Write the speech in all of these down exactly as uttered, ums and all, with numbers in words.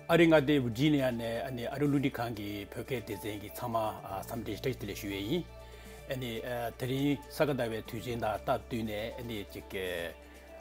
ཨ་རི་མངའ་སྡེ་ཝི་ཇི་ནི་ཡ་ནས་ཨ་ནི་ཨ་རི་རླུང་འཕྲིན་ཁང་གི་བོད་སྐད་སྡེ་ཚན་གྱི་ཚང་མ་ཨ་འཚམས་འདྲི་བཀྲ་ཤིས་བདེ་ལེགས་ཞུ་ཡས་ཡིན། ཨ་ནི་ཨ་དེ་རིང་ས་ག་ཟླ་བའི་དུས་ཆེན་དང་སྟབས་བསྟུན་ནས་ཨ་ནི་ཅིག་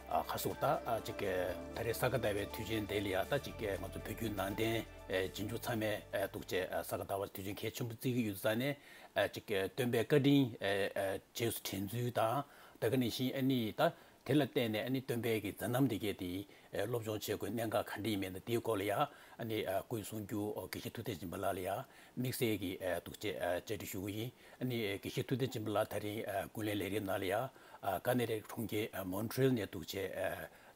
ཨ་ཁ་སོག་ད་ཨ་ཅིག་ད་རེས་ས་ག་ཟླ་བའི་དུས་ཆེན་དེ་ལ་ཡ་ད་ཅིག་ང་ཚོ་བོད་བརྒྱུད་ནང་བསྟན་ཨ་རྗེས་འཇུག་ཚང་མས་ཨ་འདུག་བྱས་ཨ་ས་ག་ཟླ་བ་དུས་ཆེན་གལ་ཆེན་པོ་བརྩི་གི་ཡོད་ཙང་ནས་ཨ་ཅིག་སྟོན་པའི་བཀའ་དྲིན་ཨ་ཨ་རྗེས་སུ་དྲན་ཚུལ་དང་། དེ་ག་ནང་བཞིན་ཨ་ནི་ད་དེ་ལ་བརྟེན་ནས་ཨ་ནི་སྟོན་པའི་གི་མཛད་རྣམ་དེ་གས་དེ་ཨ་སློབ་སྦྱོང་བྱེད་དགོས་གནད་འགག་ག་འདྲ་ཡིན་མིན་དང་དེའི་སྐོར་ལ་ཡ་ཨ་ནི་ཨ་སྐུའི་གསུང་སྒྱུར་ཨོ་དགེ་བཤེས་ཐུབ་བསྟན་སྦྱིན་པ་ལགས་ལ་ཡ་དམིགས་བསལ་གྱི་ཨ་འདུག་བྱས་ཨ་བཅར་འདྲི་ཞུ་གི་ཡིན། ཨ་ནི་ཨ་དགེ་བཤེས་ཐུབ་བསྟན་སྦྱིན་པ་ལགས་དེ་རིང་ཨ་ཀུན་གླེང་ལས་རིམ་ནང་ལ་ཡ་ཨ་ཀ་ན་ཌའི་གྲོང་ཁྱེར་ཨ་མོན་ཊི་རེལ་ནས་འདུག་བྱས་ཨ་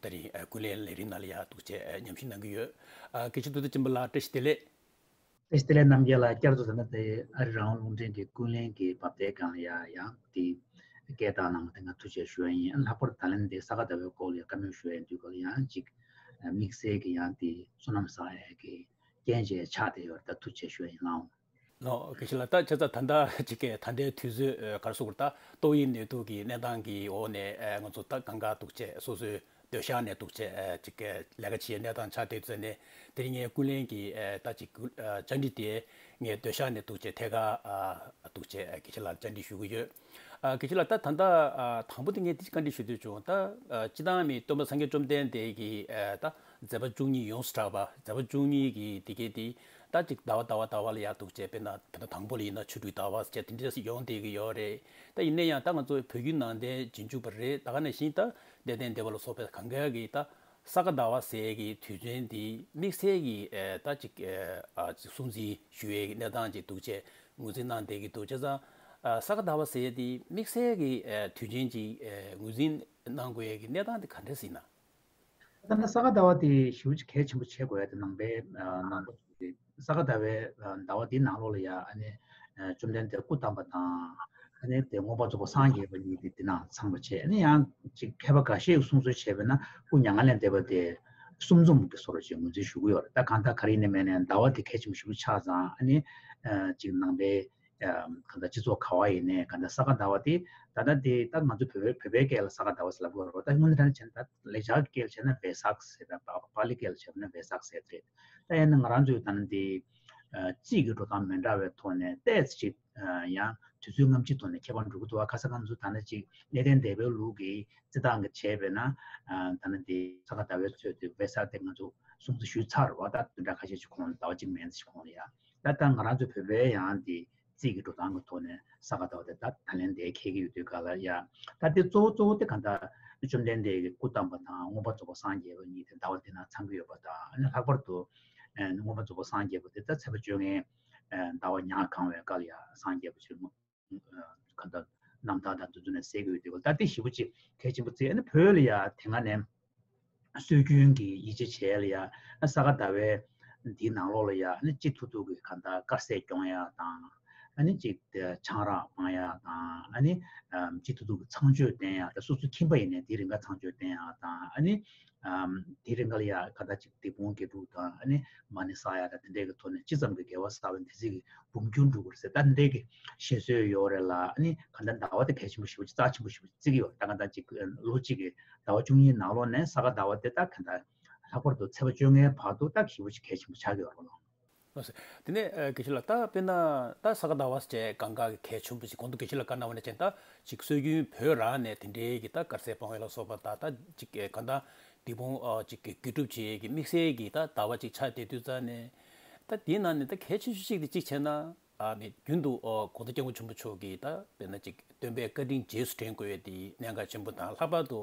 དེ་རིང་ཨ་ཀུན་གླེང་ལས་རིམ་ནང་ལ་ཡ་འདུག་བྱས་ཨ་མཉམ་ཞུགས་གནང་གི་ཡོད། ཨ་དགེ་བཤེས་ཐུབ་བསྟན་སྦྱིན་པ་ལགས་བཀྲ་ཤིས་བདེ་ལེགས། བཀྲ་ཤིས་བདེ་ལེགས་རྣམ་རྒྱལ་ལགས། བསྐྱར་དུ་ད་ལྟ་དེ་ཨ་རི་རང་དབང་རླུང་འཕྲིན་གྱི་ཀུན་གླེང་གི་འབབ་ཐེལ་སྒང་ལ་ཡ་ཡང་དེ་སྐད་བཏང་གནང་བ་དེ་ང་ཐུགས་རྗེ་ཆེ་ཞུ་ཡ་ཡིན། ལྷག་པར་ད་ལན་དེ་ས་ག་ཟླ་བའི་སྐོར་ལ་ཡ་བཀའ་མོལ་ཞུ་ཡ་ཡིན་དུས་སྐབས་ལ་ཡང་ཅིག་དམིགས་བསལ་གྱི་ཡང་དེ་བསོད་ནམས་བསག་ཡ་གི་རྐྱེན་བྱས་ཆགས་བསྡད་ཡོད་རེད། ད་ཐུགས་རྗེ་ཆེ་ཞུ་ཡ་ཡིན་ལགས། ལགས་དགེ་བཤེས་ལགས། ད་བྱས་ཙང་ད་ལྟ་ཅིག་གི་ད་ལྟའི་དུས་ཚོད་ཨ་ག་རེ་ཟེར་དགོས་རེད། ད་ཏོག་དབྱིབས་ནད་དུག་གི་གནས་སྟངས་ཀྱི་འོག་ནས་ཨ་ང་ཚོ་ད་གང་ག་འདུག་བྱས་སོ་སོའི་སྡོད་ཤག་ནས་འདུག་བྱས་ཨ་ཅིག་ལས་ཀ་བྱེད་ཡའི་གནས་སྟངས་ཆགས་བསྡད་ཚེ་ནས་དེ་རིང་ངའི་ཀུན་གླེང་གི་ཨ་ད་ཅིག་ཨ་བཅར་འདྲི་དེ་ངའི་སྡོད་ཤག་ནས་འདུག་བྱས་ཐད་ཀར་ཨ་འདུག་བྱས་ཨ་དགེ་བཤེས་ལགས་བཅར་འདྲི་ཞུ་གི་ཡོད། ཨ་དགེ་བཤེས་ལགས། ད་ད་ལྟ་ཨ་དང་པོ་དེ་ངས་དེ་བཀའ་འདྲི་ཞུ་འདོད་བྱུང་། ད་ཨ་སྤྱིར་བཏང་མི་སྟོན་པ་སངས་རྒྱས་བཅོམ་ལྡན་འདས་ཀྱི་ཨ་ད་མཛད་པ་བཅུ་གཉིས་ཡོངས་སུ་གྲགས་པ། མཛད་པ་བཅུ་གཉིས་ཀྱི་དེ་གའི་དེ་ད་ཅིག་ཟླ་བ་ཟླ་བ་ཟླ་བ་ལ་ཡར་འདུག་བྱས་དཔེར་ན་དཔེར་ན་དང་པོ་ལ་ཡིན་ན་ཆོ་འཕྲུལ་ཟླ་བ་ཟེར་བྱས་དེ་འདྲ་ཞིག་ཡོང་བསྡད་ཀྱི་ཡོད་རེད། ད་ཡིན་ན་ཡང་ད་ང་ཚོ་བོད་བརྒྱུད་ནང་བསྟན་རྗེས་འཇུག་པ་རེད། ད་ག་ནང་བཞིན་ད་གནས་བརྟན་སྡེ་པ་ལ་སོགས་པའི་གང་ག་གི་ད་ས་ག་ཟླ་བ་ཟེར་གྱི་དུས་ཆེན་འདི་དམིགས་བསལ་གྱི་ཨེ་ད་ཅིག་ཨེ་ཨ་ཅིག་སྲུང་བརྩི་ཞུ་ཡའི་གནས་སྟངས་ཅིག་འདུག་བྱས་ངོས་འཛིན་གནང་བསྡད་ཀྱི་འདུག་བྱས་ཙང་ཨ་ས་ག་ཟླ་བ་ཟེར་ཡ་དེ་དམིགས་བསལ་གྱི་ཨེ་དུས་ཆེན་ཅིག་ཨེ་ངོས་འཛིན་གནང་དགོས་ཡ་གི་གནས་སྟངས་དེ་ག་འདྲ་ཞིག་ཡིན་ན། ད་ལྟ་ས་ག་ཟླ་བ་དེ་ཞེ་པོ་ཅིག་གལ་ཆེན་པོ་བྱེད་དགོས་ཡ་དེ་ནང་པའི་ཨ་ནང་པ་ཚོ་གི་ས་ག་ཟླ་བའི་ཨ་ཟླ་བ་འདིའི་ནང་ལོགས་ལ་ཡ་ཨ་ནི་ཨ་བཅོམ་ལྡན་འདས་སྐུ་བལྟམས་པ་དང་ཨ་ནི་དེ་མངོན་པར་རྫོགས་པར་སངས་རྒྱས་པ་གཉིས་དེ་འདི་ནང་ཚང་བ་བྱས། ཨ་ནི་ཡང་ཅིག་མཁས་པ་འགའ་ཤས་ཀྱིས་གསུང་ཚུལ་བྱས་པ་ན་སྐུ་མྱ་ངན་ལས་འདས་པ་དེ་གསུམ་འཛོམས་ཀྱི་བཟོ་འདྲ་ཅིག་ངོས་འཛིན་ཞུ་གི་ཡོད་རེད། ད་གང་ལྟར་ག་རེ་ཡིན་ནའི་མིན་ནའི་ཟླ་བ་དེ་གལ་ཆེན་པོ་ཞེ་པོ་ཆགས་ཙང་ཨ་ནི་ཨ་ཅིག་ནང་པའི་ཨ་གང་ལྟར་སྤྱི་ཚོགས་ག་བ་ཡིན་ནའི་གང་ལྟར་ས་ག་ཟླ་བ་དེ་ད་ལྟ་དེ་ད་ང་ཚོ་བོད་པའི་བོད་པའི་སྐད་ལ་ས་ག་ཟླ་བ་ཟེར་ལབ་ཀྱི་ཡོད་རེད། ད་དངོས་གནས་དྲང་གནས་བྱས་ན་ད་ལེགས་སྦྱར་སྐད་ལ་བྱས་ན་བེ་སག་ཟེར། ད་པ་པཱ་ལི་སྐད་ལ་བྱས་ན་བེ་སག་ཟེར་དེ་རེད། ད་ཡིན་ན་ང་རང་ཚོའི་ད་ནི་དེ་ཨ་རྩིས་ཀྱི་འགྲོ་སྟངས་མི་འདྲ་བའི་ཐོག་ནས་ཏོག་ཙམ་ཅིག་ཨ་ཡང་དུས་ཚོད་སྔ་ཕྱི་ཐོག་ནས་ཁྱད་པར་འགྲོ་གི་འདུག་བ། ཁ་སང་ང་ཚོ་ད་ནི་ཅིག་གནས་བརྟན་སྡེ་པའི་ལུགས་ཀྱི་རྩིས་སྟངས་ཀྱི་བྱས་པས་ན་ཨ་ད་ནི་དེ་ས་ག་ཟླ་བའི་ཚོད་དེ་བེ་སག་དེ་ང་ཚོ་སྲུང་བརྩི་ཞུས་ཚར་བ། ད་བདུན་ཕྲག་ཁ་ཤས་ཅིག་གོང་ལ་ཟླ་བ་གཅིག་མན་ཙམ་ཅིག་གོང་ལ་ཡ། ད་ལྟ་ང་རང་ཚོའི་བོད་པའི་ཡང་དེ་རྩིས་ཀྱི་འགྲོ་སྟངས་ཀྱི་ཐོག་ནས་ས་ག་ཟླ་བ་དེ་ད་ད་ལན་དེ་འཁེལ་གྱི་ཡོད་དུས་ག་ལ་ཡ། ད་དེ་གཙོ་བོ་གཙོ་བོ་དེ་ག་ད་བཅོམ་ལྡན་འདས་ཀྱི་སྐུ་བལྟམས་པ་དང་མངོན་པར་རྫོགས་པར་སངས་རྒྱས་པ་གཉིས་དེ་ཟླ་བ་འདི་ན་ཚང་གི་ཡོད་པ་དང་། ཨ་ནི་ལྷག་པར་དུ་ཨ་མངོན་པར་རྫོགས་པར་སངས་རྒྱས་པ་དེ་ད་ཚེས་པ་བཅོ་ལྔའི་ཨ་ཟླ་བ་ཉ་གང་བའི་སྐབས་ལ་ཡ་སངས་རྒྱས་པ་ཞིག་ག་ད་རྣམ་ཐར་དང་དེ་ཚོ་ནས་གསལ་གྱི་ཡོད་དུས་ག་ལ། ད་དེ་ཞེ་པོ་ཅིག་གལ་ཆེན་པོ་བརྩི། ཨ་ནི་བོད་ལ་ཡ་དེ་སྔ་ནས་སྲོལ་རྒྱུན་གྱི་ཡིད་ཆེས་བྱས་ལ་ཡ་ཨ་ས་ག་ཟླ་བའི་འདིའི་ནང་ལོགས་ལ་ཡ་ཨ་ནི་སྤྱི་ཐུབ་ཐུབ་ཀྱི་གང་ལྟར་དཀར་ཟས་སྐྱོང་ཡ་དང་། ཨ་ནི་ཅིག་ཆང་རག་སྤང་ཡ་དང་། ཨ་ནི་ཨམ་སྤྱི་ཐུབ་ཐུབ་ཀྱི་ཚངས་སྤྱོད་བསྟེན་ཡ་དང་། སོ་སོ་ཁྱིམ་པ་ཡིན་ནའི་དེ་རིང་ག་ཚངས་སྤྱོད་བསྟེན་ཡ་དང་། ཨ་ནི་ཨམ་དེ་རིང་ག་ལ་ཡ་ག་ད་ཅིག་སྡིག་སྤོང་དགེ་སྒྲུབ་དང་། ཨ་ནི་མ་ཎི་བསགས་ཡ་དང་། དེ་འདྲའི་གི་ཐོག་ནས་ཅི་ཙམ་གྱི་དགེ་བ་བསགས་པ་ཡིན་དེ་ཚོ་གི་འབུམ་འགྱུར་འགྲོ་གི་རེད་ཟེར། ད་འདི་འདྲའི་གི་བཤད་སྲོལ་ཡོད་རེད་ལ། ཨ་ནི་ག་ད་ཟླ་བ་དེ་གལ་ཆེན་པོ་ཞེ་པོ་ཅིག་རྩ་ཆེན་པོ་ཞེ་པོ་ཅིག་བརྩི་གི་ཡོད། ད་ག་ད་ཅིག་ལོ་གཅིག་གི་ཟླ་བ་བཅུ་གཉིས་ནང་ལོགས་ནས་ས་ག་ཟླ་བ་དེ་ད་ག་ད་ལྷག་པར་དུ་ཚེས་པ་བཅོ་ལྔའི་བར་དུ་ད་ཞེ་པོ་ཅིག་གལ་ཆེན་པོ་ཆགས་ཀྱི་ཡོད་རེད་ལ། ལགས་སོ། དེ་ནས་ཨ་དགེ་བཤེས་ལགས། ད་དཔེར་ན་ད་ས་ག་ཟླ་བ་ཟེར་གང་ག་གི་གལ་ཆེན་པོ་ཞིག་གོང་དུ་དགེ་བཤེས་ལགས་བཀའ་གནང་བ་ནང་བཞིན་ད་ཅིག་སྲོལ་རྒྱུན་བོད་རང་ནས་དེ་འདྲའི་གི་ད་དཀར་ཟས་སྤོང་བ་ལ་སོགས་པ་ད་ད་ཅིག་གང་ལྟར་སྡིག་སྤོང་ཨ་ཅིག་གི་དགེ་སྒྲུབ་བྱེད་ཀྱི་དམིགས་བསལ་གྱི་ད་ཟླ་བ་ཅིག་ཆགས་བསྡད་དུས་ཙང་ནས་ད་དེའི་ནང་ནས་ད་གལ་ཆེ་ཤོས་ཤིག་དེ་གཅིག་བྱས་ན། ཨ་ནི་རྒྱུན་དུ་ཨོ་གོང་ས་སྐྱབས་མགོན་ཆེན་པོ་མཆོག་གིས་ད་དཔེར་ན་ཅིག་སྟོན་པའི་བཀའ་དྲིན་རྗེས་སུ་དྲན་དགོས་ཡ་དེ་གནད་འགག་ཆེན་པོ་དང་། ལྷག་པར་དུ་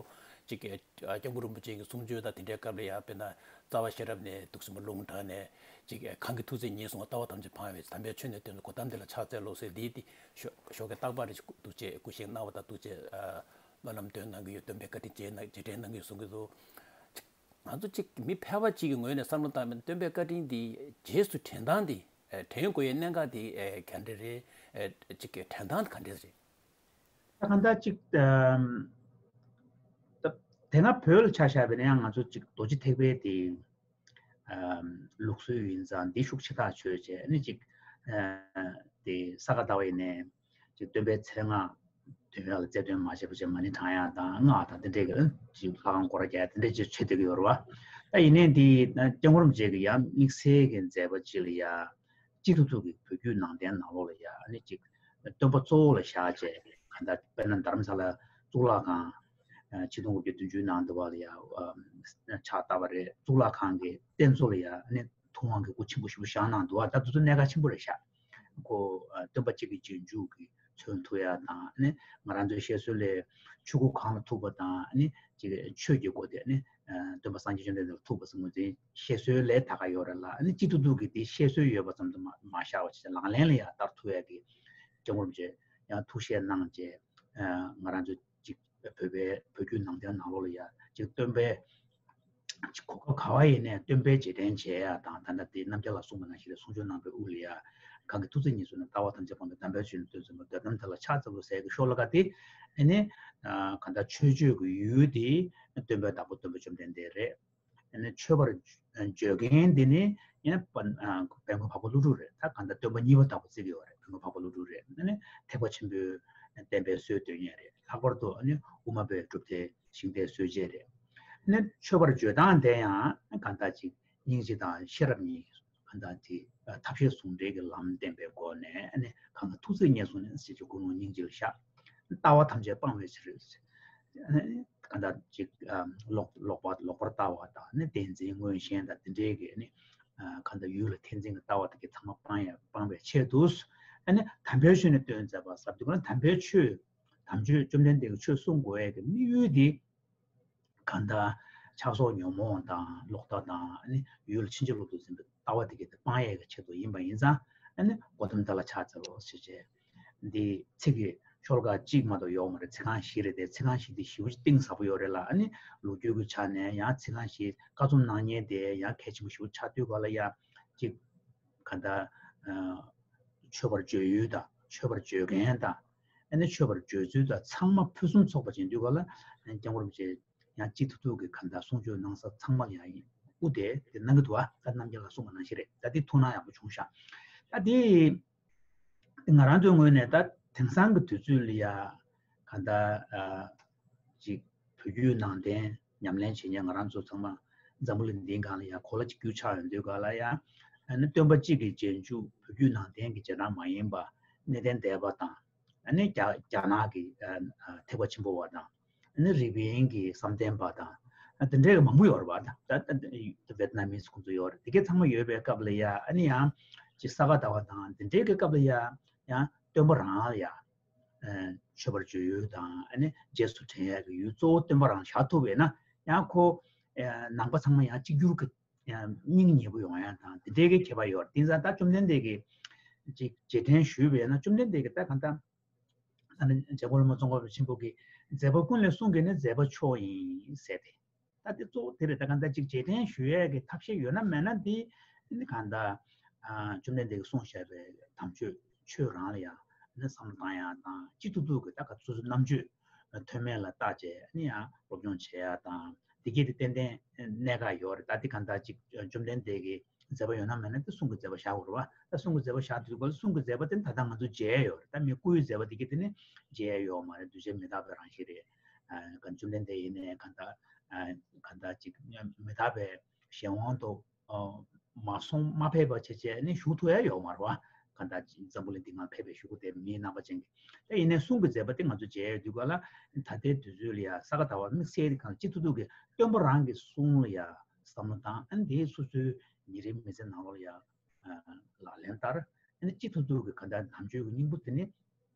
ཅིག་ཨ་སྐྱབས་མགོན་རིན་པོ་ཆེ་གི་གསུང་ཆོས་དང་དེ་འདྲའི་སྐབས་ལ་ཡང་དཔེར་ན་རྩ་བ་ཤེས་རབ་ནས་འདུག་སེ་མར་ལུང་དྲངས་ནས་ཅིག་གང་གི་ཐུགས་བརྩེ་ཉེར་བཟུང་བ་ལྟ་བ་ཐམས་ཅད་སྤང་བའི་དམ་པའི་ཆོས་ནི་སྟོན་ཏོ། གོ་ཏམ་དེ་ལ་ཕྱག་འཚལ་ལོ་ཟེར་འདི་དེ་ཞོགས་ཞོགས་ཀས་རྟག་པར་རེ་ཞིག་འདུག་བྱས་སྐུ་བཞེངས་གནང་བ་དང་འདུག་བྱས་ཨ་སྨོན་ལམ་འདོན་གནང་གི་ཡོད། སྟོན་པའི་བཀའ་དྲིན་རྗེས་གནང་རྗེས་དྲན་གནང་གི་ཡོད་གསུང་གི་འདུག་ང་ཚོ་གཅིག་མི་ཕལ་པ་གཅིག་གི་ངོས་ནས་བསམ་བློ་བཏང་བའི་སྟོན་པའི་བཀའ་དྲིན་འདི་རྗེས་སུ་དྲན་སྟངས་འདི་ཨེ་དྲན་དགོས་ཡའི་གནད་འགག་འདི་ཨེ་ག་འདྲ་རེད། ཨེ་གཅིག་གི་དྲན་སྟངས་ག་འདྲ་རེད། ད་གང་ལྟར་གཅིག་ཨམ་ད་དེ་སྔ་བོད་ལ་ཆ་བཞག་པ་ཡིན་ན་ཡང་ང་ཚོ་གཅིག་རྡོ་རྗེ་ཐེག་པའི་དེ་ཨམ་ལུགས་སྲོལ་ཡིན་ཙང་འདི་ཤུགས་ཆེ་ཐག་ཆོད་བྱས། ཨ་ནི་གཅིག་ཨ་དེ་ས་ག་ཟླ་བ་ཡིན་ནའི་ཅིག་སྟོན་པའི་མཚན་སྔགས་འདོན་ཡག་ལ་རྩལ་འདོན་མ་བྱས་པ་བྱས་མ་ཎི་བགྲང་ཡག་དང་སྔགས་དང་དེ་འདྲའི་གི་ཅིག་ལྷ་ཁང་སྐོར་ར་རྒྱག་ཡག་དེ་འདྲའི་ཅིག་བྱེད་བསྡད་ཀྱི་ཡོད་རེད་བ། ད་ཡིན་ནའི་འདི་སྐྱབས་མགོན་རིན་པོ་ཆེ་གི་ཡང་དམིགས་བསལ་གྱི་མཛད་པ་ཅིག་ལ་ཡ་སྤྱི་ཐུབ་ཐུབ་ཀྱི་བོད་བརྒྱུད་ནང་བསྟན་ནང་ལོགས་ལ་ཡ་ཨ་ནི་ཅིག་སྟོན་པ་གཙོ་བོ་ལ་བཞག་བྱས་གང་ལྟར་དཔེར་ན་རྡ་རམ་ས་ལ་གཙུག་ལག་ཁང་ཆིག་སྟོང་དགུ་བརྒྱ་བདུན་ཅུ་ནང་དུ་བ་ལ་ཡ་ཕྱག་བཏབ་པ་རེད། གཙུག་ལག་ཁང་གི་རྟེན་གཙོ་ལ་ཡ་ཨ་ནི་ཐུབ་དབང་གི་སྐུ་ཆེན་པོ་ཞིག་བཞེངས་གནང་འདུག་བ། ད་དེ་ཚོ་གནད་འགག་ཆེན་པོ་རེད་ཤག་ཁོ་སྟོན་པ་གཅིག་གི་རྗེས་འཇུག་གི་མཚོན་ཐུབ་ཡ་དང་ནི་ང་རང་ཚོའི་བཤད་སྲོལ་ལས་ཆོས་སྐུ་གང་ལ་ཐུག་པ་དང་ནི་ཅིག་ཆོས་ཀྱི་སྒོ་དེ་ནི་སྟོན་པ་སངས་རྒྱས་བཅོམ་ལྡན་འདས་ལ་ཐུག་པ་ཟེར་ངོས་འཛིན་བཤད་སྲོལ་ལས་ད་ག་ཡོད་རེད་ལ། ནི་སྤྱི་ཐུབ་ཐུབ་ཀྱི་དེ་བཤད་སྲོལ་ཡོད་པ་ཙམ་དུ་མ་མ་བཞག་པ་བྱས་ལག་ལེན་ལ་ཡང་བསྟར་ཐུབ་ཡ་གི་སྐྱབས་མགོན་རིན་པོ་ཆེ་ཡང་ཐུགས་བཞེད་གནང་བྱས་ང་རང་ཚོ་ཅིག་བོད་པའི་བོད་བརྒྱུད་ནང་བསྟན་ནང་ལོགས་ལ་ཡ་ཅིག་སྟོན་པའི་གོ་སྐབས་ག་བ་ཡིན་ནའི་སྟོན་པའི་རྗེས་དྲན་བྱེད་ཡ་དང་། ད་ལྟ་དེ་རྣམ་རྒྱལ་ལགས་གསུངས་པ་ནང་བཞིན་རེད། གསུང་ཆོས་གནང་པའི་དབུ་ལ་ཡ་གང་གི་ཐུགས་བརྩེ་ཉེར་བཟུང་ནས། ལྟ་བ་ཐམས་ཅད་སྤངས་པའི་དམ་པའི་ཆོས་ནི་སྟོན་ཟིན་པ། འདོད་དམ་དེ་ལ་ཕྱག་འཚལ་ལོ་ཟེར་གི་ཤོ་ལོ་ཀ་དེ་ཨ་ནི་གང་ལྟར་ཆོས་སྤྱོད་ཀྱི་ཡུལ་དེ་སྟོན་པའི་བདག་པོ་སྟོན་པ་བཅོམ་ལྡན་འདས་རེད། ཨ་ནི་མཆོད་པར་བརྗོད་མཁན་དེ་ནི་ཡང་བན་དགོན་འཕགས་པ་ཀླུ་སྒྲུབ་རེད། ད་གང་ལྟར་སྟོན་པ་གཉིས་པ་ལྟ་བུ་བརྩི་གི་ཡོད་རེད། བན་དགོན་འཕགས་པ་ཀླུ་སྒྲུབ་རེད། ཨ་ནི་ཐེག་པ་ཆེན་པོའི་བསྟན་པའི་སྲོལ་གཏོད་མཁན་རེད། ལྷག་པར་དུ་ཨ་ནི་དབུ་མ་པའི་སྒྲུབ་སྡེ་ཤིང་རྟའི་སྲོལ་འབྱེད་རེད། ཨ་ནི་མཆོད་པར་བརྗོད་སྟངས་དེ་ཡང་གང་ལྟར་ཅིག་སྙིང་རྗེ་དང་ཤེས་རབ་གཉིས་གང་ལྟར་ཅིག་ཐབས་ཤེས་ཟུང་འབྲེལ་གྱི་ལམ་བསྟན་པའི་སྒོ་ནས་ཨ་ནི་གང་གི་ཐུགས་བརྩེ་ཉེར་བཟུང་ནས་ཅིག་ཅིག་ཀུན་སློང་སྙིང་རྗེ་ལ་བཞག་ལྟ་བ་ཐམས་ཅད་སྤང་བའི་ཕྱིར། ཨ་ནི་གང་ལྟར་ཅིག་ལོག་ལོག་པ་ལོག་པར་ལྟ་བ་དང་ནི་བདེན་འཛིན་མངོན་ཞེན་དང་དེ་འདྲའི་གི་ནི་གང་ལྟར་ཡུལ་ལ་འཐེན་འཛིན་གྱི་ལྟ་བ་དེ་གི་ཚང་མ་སྤང་ཡ་སྤང་བའི་ཆེད་དུ་ཨ་ནི་དམ་པའི་ཆོས་ནི་སྟོན་མཛད་པ་ཟབ་དེ་ཀུན་དམ་པའི་ཆོས་དམ་ཆོས་བཅོམ་ལྡན་འདས་ཀྱི་ཆོས་གསུང་དགོས་ཡ་གི་དམིགས་ཡུལ་དེ་གང་ལྟར་ཆགས་སོགས་ཉོན་མོངས་དང་ལོག་ལྟ་དང་ཨ་ནི་ཡུལ་ཕྱིན་ཅི་ལོག་ཏུ་འཛིན་པའི་ལྟ་བ་དེ་གི་དེ་སྤང་ཡས་ཀྱི་ཆེད་དུ་ཡིན་པ་ཡིན་ཙང་ཨ་ནི་གོ་ཏམ་དེ་ལ་ཕྱག་འཚལ་ལོ་ཞེས་བྱས། འདི་ཚིག་གི་ཤོ་ལོ་ཀ་གཅིག་མ་གཏོགས་ཡོད་མ་རེད། ཚིག་རྐང་བཞི་རེད་དེ། ཚིག་རྐང་བཞི་དེ་ཞེ་པོ་ཅིག་གཏིང་ཟབ་པོ་ཡོད་རེད་ལ། ཨ་ནི་ལོ་རྒྱུས་ཀྱི་ཆ་ནས་ཡང་ཚིག་རྐང་བཞི་ཀ་རྩོམ་གནང་མཁན་དེ་ཡང་གལ་ཆེན་པོ་ཞེ་པོ་ཆགས་དུས་ག་ལ་ཡ་ཅིག་ག་འདྲ་མཆོད་པར་བརྗོད་ཡུལ་དང་མཆོད་པར་བརྗོད་མཁན་དང་། ཨ་ནི་མཆོད་པར་བརྗོད་ཚུལ་དང་ཚང་མ་ཕུན་སུམ་ཚོགས་པ་ཅན་དུས་ག་ལ་སྐྱབས་མགོན་རིན་པོ་ཆེ་ཡང་སྤྱི་ཐུབ་ཐུབ་ཀྱི་ག་འདྲ་གསུང་ཆོས་གནང་ས་ཚང་མ་ལ་ཡང་དབུ་དེ་དེ་གནང་གི་འདུག་ཨ་ད་རྣམ་རྒྱལ་ལགས་གསུངས་པ་ནང་བཞིན་རེད། ད་དེ་ཐུགས་སྣང་ཡག་པོ་བྱུང་ཤག་ད་དེ་ང་རང་ཚོའི་ངོས་ནས་ད་དེང་སང་གི་དུས་ཚོད་ལ་ཡ་ག་འདྲ་ཅིག་བོད་བརྒྱུད་ནང་བསྟན་ཉམས་ལེན་བྱེད་མཁན་ང་རང་ཚོ་ཚང་མ་འཛམ་བུ་གླིང་འདིའི་སྒང་ལ་ཡ་གོ་ལ་གཅིག་གྱུར་ཆགས་ཡོང་དུས་ག་ལ་ཡ་ཨ་ནི་སྟོན་པ་གཅིག་གི་རྗེས་འཇུག་བོད་བརྒྱུད་ནང་བསྟན་གྱི་རྗེས་འབྲང་མ་ཡིན་པ་གནས་བརྟན་སྡེ་པ་དང་། ཨ་ནི་རྒྱ་རྒྱ་ནག་གི་ཐེག་པ་ཆེན་པོ་བ་དང་། ཨ་ནི་རི་པིན་གྱི་བསམ་གཏན་པ་དང་། ཨ་དེ་འདྲའི་མང་པོ་ཡོད་རེད་པ། ད་ད་ད་ཝེ་ཏི་ནམ་མིས་ཁོང་ཚོ་ཡོད་རེད། དེ་གའི་ཚང་མ་ཡོད་པའི་སྐབས་ལ་ཡ་ཨ་ནི་ཡང་ཅི་ས་ག་ཟླ་བ་དང་དེ་འདྲའི་གི་སྐབས་ལ་ཡ་ཡང་སྟོན་པ་རང་ལ་ཡ་མཆོད་པར་བརྗོད་ཡུལ་དང་ཨ་ནི་རྗེས་སུ་དྲན་ཡ་གི་ཡུལ་གཙོ་བོ་སྟོན་པ་རང་བཞག་ཐུབ་པས་ན་ཡང་ཁོ་ནང་པ་ཚང་མ་ཡང་གཅིག་གྱུར་གི་སྙིང་ཉེ་པོ་ཡོང་ཡ་དང་དེ་འདྲའི་གི་ཁྱད་པར་ཡོད་རེད། དེང་སང་ད་བཅོམ་ལྡན་འདས་ཀྱིས་ཅིག་རྗེས་དྲན་ཞུས་པས་ན་བཅོམ་ལྡན་འདས་ཀྱིས་ད་གང་ལྟར། ད་ནི་རྒྱལ་པོ་བླ་མ་ཙོང་ཁ་པ་ཆེན་པོ་གིས་མཛད་པ་ཀུན་ལས་གསུང་གི་ནི་མཛད་པ་མཆོག་ཡིན་ཟེར་ཏེ། ད་དེ་གཙོ་བོ་དེ་རེད། ད་གང་ལྟར་ཅིག་རྗེས་དྲན་ཞུ་ཡས་ཀྱི་ཐབས་ཤེས་ཡོད་ན་མེད་ན་དེ་ནི་གང་ལྟར་བཅོམ་ལྡན་འདས་ཀྱིས་གསུངས་བཞག་པའི་དམ་ཆོས་ཆོས་རང་ལ་ཡང་ནི་བསམ་བློ་བཏང་ཡ་དང་སྤྱི་ཐུབ་ཐུབ་ཀྱི་ད་ག་སོ་སོའི་རྣམ་དཔྱོད་ཐོན་མེད་ལ་བལྟ་བྱས་ནི་ཡང་སློབ་སྦྱོང་བྱེད་ཡ་དང་། དེ་གས་དེ་ཏན་ཏན་གནད་འགག་ཡོད་རེད། ད་དེ་གང་ལྟར་ཅིག་བཅོམ་ལྡན་འདས་ཀྱི་མཛད་པ་ཡོད་ན་མེད་ན་དེ་གསུང་གི་མཛད་པ་བཞག་དགོས་རེད་བ། ད་གསུང་གི་མཛད་པ་བཞག་དུས་སྐབས་ལ་གསུང་གི་མཛད་པ་དེ་ད་ལྟ་ང་ཚོ་མཇལ་ཡོད་རེད། ད་མི་སྐུའི་མཛད་པ་དེ་གི་དེ་ནི་མཇལ་ཡ་ཡོད་མ་རེད། གདུལ་བྱའི་མི་རྟག་པའི་རང་བཞིན་རེད། ཨ་ག་བཅོམ་ལྡན་འདས་ཡིན་ནའི་གང་ལྟར་ཨ་གང་ལྟར་ཅིག་མི་རྟག་པའི་གཞན་དབང་དུ་ཨ་མ་སོང་མ་ཕེབས་པ་བྱས་བྱས་ནི་བཞུགས་ཐུབ་ཡ་ཡོད་མ་རེད་བ། གང་ལྟར་འཛམ་བུ་གླིང་འདི་སྒང་ཕེབས་པའི་གཞུག་གུ་དེ་མིའི་རྣམ་པ་ཅན་གྱི། ད་ཡིན་ནའི་གསུང་གི་མཛད་པ་དེ་ང་ཚོ་མཇལ་ཡོད་དུས་ག་ལ་ད་ལྟའི་དུས་ཚོད་ལ་ཡ་ས་ག་ཟླ་བ་དམིགས་བསལ་དེ་གང་སྤྱི་ཐུབ་ཐུབ་ཀྱི་སྟོན་པ་རང་གི་གསུང་ལ་ཡ་བསམ་བློ་བཏང་། ཨ་ནི་དེའི་སོ་སོའི་ཉིན་རེའི་མི་ཚེ་ནང་ལོགས་ལ་ཡ་ལག་ལེན་བསྟར། ཨ་ནི་སྤྱི་ཐུབ་ཐུབ་ཀྱི་གང་ལྟར་དམ་ཆོས་ཀྱི་སྙིང་པོ་དེ་ནི་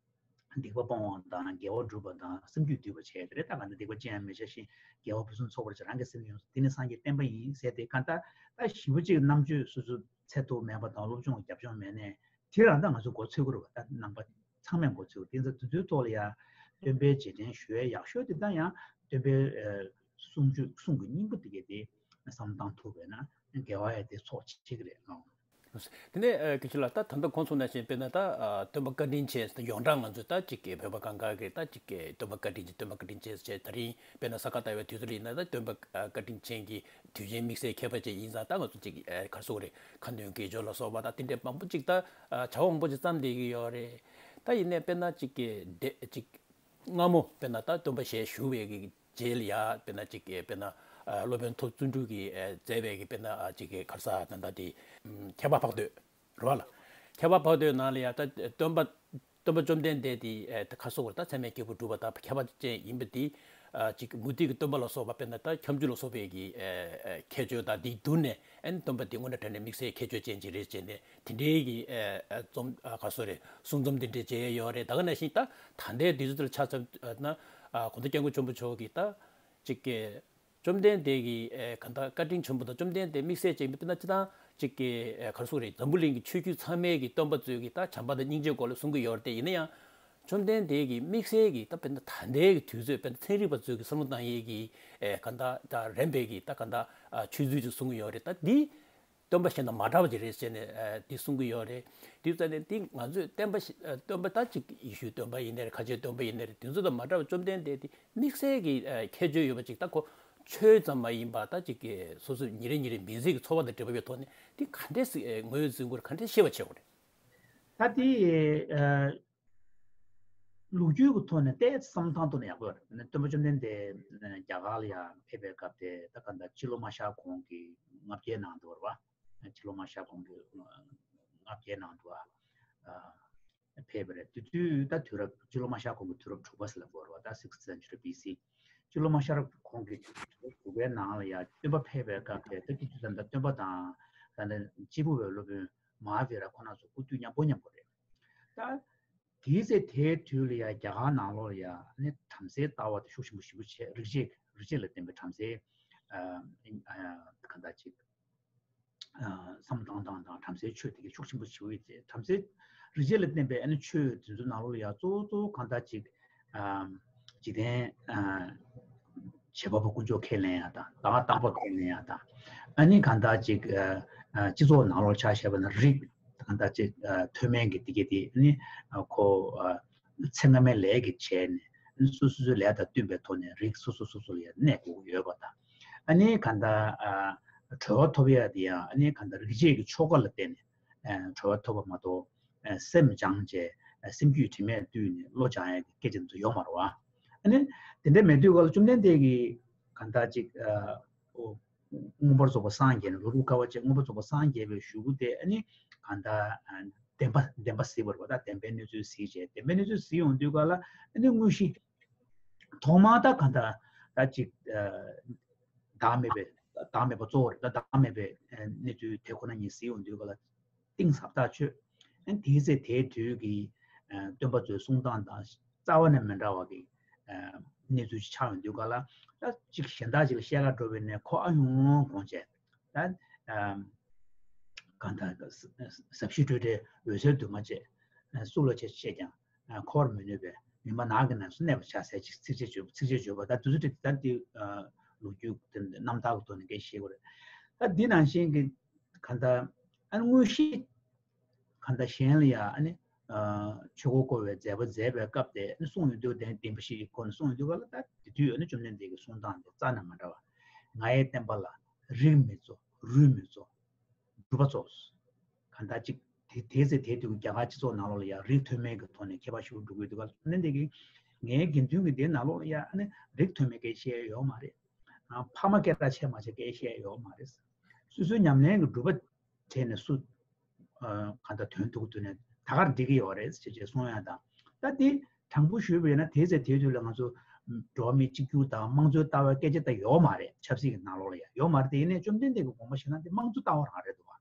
སྡིག་པ་སྤོང་བ་དང་དགེ་བ་སྒྲུབ་པ་དང་སེམས་རྒྱུད་འདུལ་བ་བྱས་དེ་རེད། ད་གང་ལྟར་སྡིག་པ་ཅི་ཡང་མི་བྱ་ཞིང་དགེ་བ་ཕུན་སུམ་ཚོགས་པར་བྱ། རང་གི་སེམས་ཡོངས་སུ་དེ་ནི་སངས་རྒྱས་བསྟན་པ་ཡིན་ཟེར་ཏེ་གང་ལྟར་ད་ཞེ་པོ་ཅིག་རྣམ་དཔྱོད་སོ་སོའི་ཚད་ཐུབ་མེད་པ་དང་སློབ་སྦྱོང་རྒྱབ་ལྗོངས་མེད་ནས་དེ་རང་ད་ང་ཚོ་མགོ་ཚོས་ཀྱི་རེད་བ། ད་ནང་པ་ཚང་མས་མགོ་ཚོས་ཀྱི། དེ་ཚོ་དེ་ཚོའི་ཐོག་ལ་ཡ་སྟོན་པའི་རྗེས་དྲན་ཞུ་ཡ་ཡག་ཤོས་དེ་ད་ཡང་སྟོན་པའི་གསུང་ཆོས་གསུང་གི་སྙིང་པོ་དེ་གས་དེ་བསམ་བློ་བཏང་ཐུབ་པས་ན་དགེ་བ་ཡ་དེ་ཚོགས་ཆེ་གི་རེད་ཨང་། དེ་ནས་ཨ་དགེ་བཤེས་ལགས། ད་ད་ལྟ་གོང་གསུངས་ནང་བཞིན་དཔེར་ན་ད་ཨ་སྟོན་པ་བཀའ་དྲིན་ཆེ་ཡོངས་གྲགས་ང་ཚོས་ད་ཅིག་གི་བོད་པ་གང་ག་གི་ད་ཅིག་གི་སྟོན་པ་བཀའ་དྲིན་ཆེ་སྟོན་པ་བཀའ་དྲིན་ཆེ་ཟེར་བྱས། ད་རིང་དཔེར་ན་ས་ག་ཟླ་བའི་དུས་ཚོད་ཡིན་ན་ད་སྟོན་པ་ཨ་བཀའ་དྲིན་ཆེན་གྱི་དུས་ཆེན་དམིགས་བསལ་ཁྱད་པར་ཅན་ཡིན་ཙང་ད་ང་ཚོ་ཅིག་ཨ་ག་རེ་ཟེར་དགོས་རེད། ཁ་འདོན་དགེ་སྦྱོར་ལ་སོགས་པ་ད་དེ་འདྲའི་མང་པོ་ཅིག་ད་ཨ་བྱ་བ་མང་པོ་ཅིག་བརྩམས་བསྡད་ཀྱི་ཡོད་རེད། ད་ཡིན་ནའི་དཔེར་ན་ཅིག་གི་འདི་ཅིག་སྔ་མོ་དཔེར་ན་ད་སྟོན་པ་ཞལ་བཞུགས་པའི་གི་རྗེས་ལ་ཡ་དཔེར་ན་ཅིག་གི་དཔེར་ན་ སློབ་དཔོན་ཐུབ་བརྩོན་འགྲུས་ཀྱིས་མཛད་པའི་གི་དཔེར་ན་ཅིག་གི་ག་རེ་ཟེར་ད་ལྟ་དེ་ཁྱད་པར་འཕགས་བསྟོད་རེད་བ་ལ། ཁྱད་པར་འཕགས་བསྟོད་ནང་ལ་ཡང་ད་སྟོན་པ་སྟོན་པ་བཅོམ་ལྡན་འདས་དེ་ཁ་སོ་བར་ད་ཚད་མའི་སྐྱེས་བུ་གྲུབ་པ་དང་ཁྱད་པར་ཅན་ཡིན་པ་དེ་ཅིག་མུ་སྟེགས་ཀྱི་སྟོན་པ་ལ་སོགས་པ་དཔེར་ན་ད་ཁྱབ་འཇུག་ལ་སོགས་པའི་གི་ཁྱད་ཆོས་དང་དེའི་བསྡུར་ནས་ཨ་ནི་སྟོན་པ་དེ་དངོས་གནས་དྲང་གནས་དམིགས་བསལ་ཁྱད་ཆོས་ཅན་ཅིག་རེད་ཅེས་ནས་དེ་འདྲའི་གི་རྩོམ་ག་སོ་རེད། གསུང་རྩོམ་དེ་འདྲའི་མཇལ་ཡས་ཡོད་རེད། ད་ག་ནང་བཞིན་ད་ད་ལྟའི་དུས་ཚོད་དེར་ཆ་མཚོན་ན་གོང་ས་སྐྱབས་མགོན་ཆེན་པོ་མཆོག་གིས་ད་ཅིག་གི་བཅོམ་ལྡན་འདས་ཀྱི་གང་ལྟར་བཀའ་དྲིན་ཆེན་པོ་དང་བཅོམ་ལྡན་འདས་དམིགས་བསལ་ཅན་དཔེར་ན་སྤྱིར་བཏང་ཅིག་གི་ག་རེ་ཟེར་རེད། འཛམ་བུ་གླིང་གི་ཆོས་བརྒྱུད་ཚང་མའི་གི་སྟོན་པ་ཚོས་ཀྱི་ད་བྱམས་པ་དང་སྙིང་རྗེའི་སྐོར་ལ་གསུང་གི་ཡོད་རེད་དེ། ཡིན་ན་ཡང་བཅོམ་ལྡན་འདས་ཀྱི་དམིགས་བསལ་གྱི་ད་དཔེར་ན་ད་ལྟའི་གི་དུས་ཚོད་དཔེར་ན་ཚན་རིག་པ་ཚོས་ཀྱི་བསམ་བློ་བཏང་ཡས་ཀྱི་གང་ལྟར་ད་རན་པའི་གི་ད་གང་ལྟར་ཆོས་ཚུལ་ཅིག་གསུང་གི་ཡོད་རེད། ད་འདི་སྟོན་པ་གཞན་དང་མ་འདྲ་བ་ཅིག་རེད་ཟེར་ནས་འདི་གསུང་གི་ཡོད་རེད། དེ་ཙམ་ནས་འདི་ང་ཚོས་བསྟན་པ་ཞིག་སྟོན་པ་ད་ཅིག་ཡེ་ཤུའི་སྟོན་པ་ཡིན་ནའི་རེད། ཁ་ཆེའི་སྟོན་པ་ཡིན་ནའི་རེད། དེ་ཚོ་དང་མ་འདྲ་བ་བཅོམ་ལྡན་འདས་དེ་དམིགས་བསལ་གྱི་ཁྱད་ཆོས་ཡོད་པ་ཅིག་ད་ཁོ་ཆོས་ཙམ་མ་ཡིན་པ་ད་ཅིག་གི་སོ་སོ་ཉིན་རེ་ཉིན་རེ་མི་ཚེ་གི་འཚོ་བ་དང་འབྲེལ་བ་ཡོད་ཐོག་ནས་དེ་ག་འདྲས་ངོས་འཛིན་དགོས་རེད། ག་འདྲས་ཤེས་པ་བྱེད་དགོས་རེད། ད་དེ་ལོ་རྒྱུས་ཀྱི་ཐོག་ནས་ཏོག་ཙམ་བསམ་བློ་བཏང་ཐུབ་ན་ཡག་པོ་ཡོད་རེད། སྟོན་པ་བཅོམ་ལྡན་འདས་རྒྱ་གར་ལ་ཡང་ཕེབས་པའི་སྐབས་དེ་ད་ག་ད་ཕྱི་ལོ་མ་ཤར་གོང་གི་ལྔ་བརྒྱའི་ནང་དུ་རེད་བ། ཕྱི་ལོ་མ་ཤར་གོང་གི་ལྔ་བརྒྱའི་ནང་དུ་ཨ་ཕེབས་པ་རེད། དེ་དུས་ད་དུས་རབས་ཕྱི་ལོ་མ་ཤར་གོང་གི་དུས་རབས་དྲུག་པ་ཟེར་ལབ་དགོས་རེད་བ། ད་sixth century B C། ཕྱི་ལོ་མ་ཤར་གོང་གི་དུས་རབས་དྲུག་པའི་ནང་ལ་ཡང་སྟོན་པ་ཕེབས་པའི་སྐབས་དེ་ད་དེ་དུས་ད་ལྟ་སྟོན་པ་དང་ད་ལྟ་སྐྱེས་བུ་བའི་སློབ་དཔོན་མ་ཧཱ་བི་ར་ཁོ་རང་ཚོ་སྐུ་དུས་མཉམ་པོ་མཉམ་པོ་རེད། ད་དེའི་ཚེ་དེའི་དུས་ལ་ཡང་རྒྱ་གར་ནང་ལོགས་ལ་ཡང་ཨ་ནི་བྲམ་ཟེའི་ལྟ་བ་དེ་ཤུགས་ཆེན་པོ་ཞེ་པོ་བྱས། རིག་བྱེད་རིག་བྱེད་ལ་བརྟེན་པའི་བྲམ་ཟེའི་ཨ་ཨ་གང་ལྟར་ཅིག་ཨ་བསམ་བློ་བཏང་སྟངས་དང་བྲམ་ཟེའི་ཆོས་དེ་གའི་ཤུགས་ཆེན་པོ་ཞེ་པོ་ཡོད་དེ། བྲམ་ཟེའི་རིག་བྱེད་ལ་བརྟེན་པའི་ཨ་ནི་ཆོས་དེ་ཚོའི་ནང་ལོགས་ལ་ཡང་གཙོ་བོ་གཙོ་བོ་གང་ལྟར་ཅིག་ཨ་འཇིག་རྟེན་ཨ་བྱེད་པ་པོ་དཀོན་མཆོག་ཁས་ལེན་ཡ་དང་བདག་བདག་པོ་ཁས་ལེན་ཡ་དང་། ཨ་ནི་གང་ལྟར་ཅིག་ཨ་ཨ་སྤྱི་ཚོགས་ནང་ལོགས་ཆ་བཞག་པ་ན་རིགས་གང་ལྟར་ཅིག་ཨ་མཐོ་དམན་གྱི་དེ་གའི་དེ་ཨ་ནི་ཨ་ཁོ་ཨ་ཚེ་སྔ་མའི་ལས་ཀྱིས་བྱས་ནས་ཨ་ནི་སོ་སོ་སོའི་ལས་དང་བསྟུན་པའི་ཐོག་ནས་རིགས་སོ་སོ་སོ་སོ་ལ་ཡང་གནས་དགོས་ཀྱི་ཡོད་པ་དང་། ཨ་ནི་གང་ལྟར་ཨ་གྲོལ་བ་ཐོབ་ཡ་དེ་ཡང་ཨ་ནི་གང་ལྟར་རིག་བྱེད་ཀྱི་ཆོ་ག་ལ་བརྟེན་ནས་ཨ་གྲོལ་བ་ཐོབ་པ་མ་གཏོགས། ཨ་སེམས་སྦྱངས་བྱས། ཨ་སེམས་རྒྱུད་དྲི་མས་བཏུལ་ནས་བློ་སྦྱང་ཡ་གི་སྐད་ཆ་འདི་ཚོ་ཡོད་མ་རེད་བ། ཨ་ནི་དེ་འདྲ་མེད་དུས་ག་ལ་བཅོམ་ལྡན་འདས་ཀྱིས་གང་ལྟར་ཅིག་ཨ་ཨོ་མངོན་པར་རྫོགས་པར་སངས་རྒྱས་ནས་ལོ་དྲུག་དཀའ་བ་སྤྱད། མངོན་པར་རྫོགས་པར་སངས་རྒྱས་པའི་གཞུག་གུ་དེ་ཨ་ནི་གང་ལྟར་ཨ་བདེན་པ་བདེན་པ་གཟིགས་པ་རེད་བ། ད་བདེན་པའི་གནས་ཚུལ་གཟིགས་བྱས། བདེན་པའི་གནས་ཚུལ་གཟིགས་ཡོང་དུས་ག་ལ་ཨ་ནི་དངོས་གཞི་ཐོག་མར་ད་གང་ལྟར་ད་ཅིག་ཨ་བདག་མེད་པའི་བདག་མེད་པ་གཙོ་བོ་རེད། ད་བདག་མེད་པའི་ཨ་གནས་ཚུལ་དེ་ཁོ་ན་ཉིད་གཟིགས་ཡོང་དུས་ག་ལ་གཏིང་ཟབ་ཐག་ཆོད། ཨ་དེའི་ཚེ་དེའི་དུས་ཀྱི་ཨ་སྟོན་པ་ཚོའི་གསུང་སྟངས་དང་རྩ་བ་ནས་མི་འདྲ་བ་གི་ཨ་གནས་ཚུལ་ཞིག་ཆགས་ཡོང་དུས་ག་ལ། ད་ཅིག་གཞན་དག་ཅིག་ལ་བཤད་ག་འགྲོ་བའི་ནས་ཁོ་ཨ་ཡོང་དགོངས་བྱས། ད་ཨ་གང་ལྟར་ཟབ་ཞི་སྤྲོས་བྲལ་འོད་གསལ་འདུས་མ་བྱས། སུ་ལ་བྱས་བཤད་ཀྱང་འཁོར་བར་མི་ནུས་པས། མི་སྨྲ་ནགས་ཀྱི་ནང་སུ་གནས་པར་བྱ་ཟེར་ཅིག་ཚིགས་བཅད་བརྗོད་པ། ཚིགས་བཅད་བརྗོད་པ་ད་དུས་ཚོད་དེ་ད་འདི་ལོ་རྒྱུས་དེ་རྣམ་ཐར་གྱི་ཐོག་ནས་སྐད་ཆ་བཤད་དགོས་རེད། ད་འདི་ནང་བཞིན་གྱི་གང་ལྟར་ཨ་ནི་དངོས་གཞི་གང་ལྟར་གཞན་ལ་ཡང་ཨ་ནི་ཆོས་འཁོར་བསྐོར་བའི་མཛད་པ་མཛད་པའི་སྐབས་དེ་ཨ་ནི་གསུངས་ཡོང་དུས། བདེན་བདེན་པ་བཞི་ཡི་སྒོ་ནས་གསུངས་ཡོང་དུས་ག་ལ། ད་དེ་དུས་ཨ་ནི་བཅོམ་ལྡན་འདས་ཀྱི་གསུང་སྟངས་དེ་རྩ་ནས་མ་འདྲ་བ། ང་ཡི་བསྟན་པ་ལ་རིགས་མི་གཙོ། རུས་མི་གཙོ། སྒྲུབ་པ་གཙོ། གང་ལྟར་ཅིག་དེ་དེའི་ཚེ་དེའི་དུས་རྒྱ་གར་སྤྱི་ཚོགས་ནང་ལོགས་ལ་ཡང་རིགས་མཐོ་དམན་གྱི་ཐོག་ནས་ཁྱད་པར་ཞེ་པོ་འགྲོ་གི་ཡོད་དུས་ག་ལ། བཅོམ་ལྡན་འདས་ཀྱིས་ངའི་དགེ་འདུན་གྱི་སྡེ་ནང་ལོགས་ལ་ཡང་ཨ་ནི་རིགས་མཐོ་དམན་སྐད་བཤད་ཡོད་མ་རེད། ཨ་ཕ་མ་སྐད་གྲགས་ཆེ་མ་ཆེ་སྐད་བཤད་ཡོད་མ་རེད། སོ་སོའི་ཉམས་ལེན་གྱི་སྒྲུབ་པ་བྱས་ནས་སུ་ཨ་གང་ལྟར་དོན་ཐུག་དུས་ནས་ད་གར་འགྲིག་གི་ཡོད་རེད་ཅེས་ཅེས་གསུང་ཡ་དང་། ད་དེ་དྲང་པོ་ཞུས་པ་ཡིན་ན་དེའི་ཚེ་དེའི་དུས་ལ་ང་ཚོ་འགྲོ་བ་མི་གཅིག་གྱུར་དང་དམངས་གཙོའི་ལྟ་བའི་སྐད་ཆ་ད་ཡོད་མ་རེད། ཆབ་སྲིད་ཀྱི་ནང་ལོགས་ལ་ཡང་ཡོད་མ་རེད། དེ་ཡིན་ནའི་བཅོམ་ལྡན་འདས་ཀྱི་དགོངས་པ་བཞེས་ན་དེ་དམངས་གཙོའི་ལྟ་བ་རང་རེད་འདུག་བ།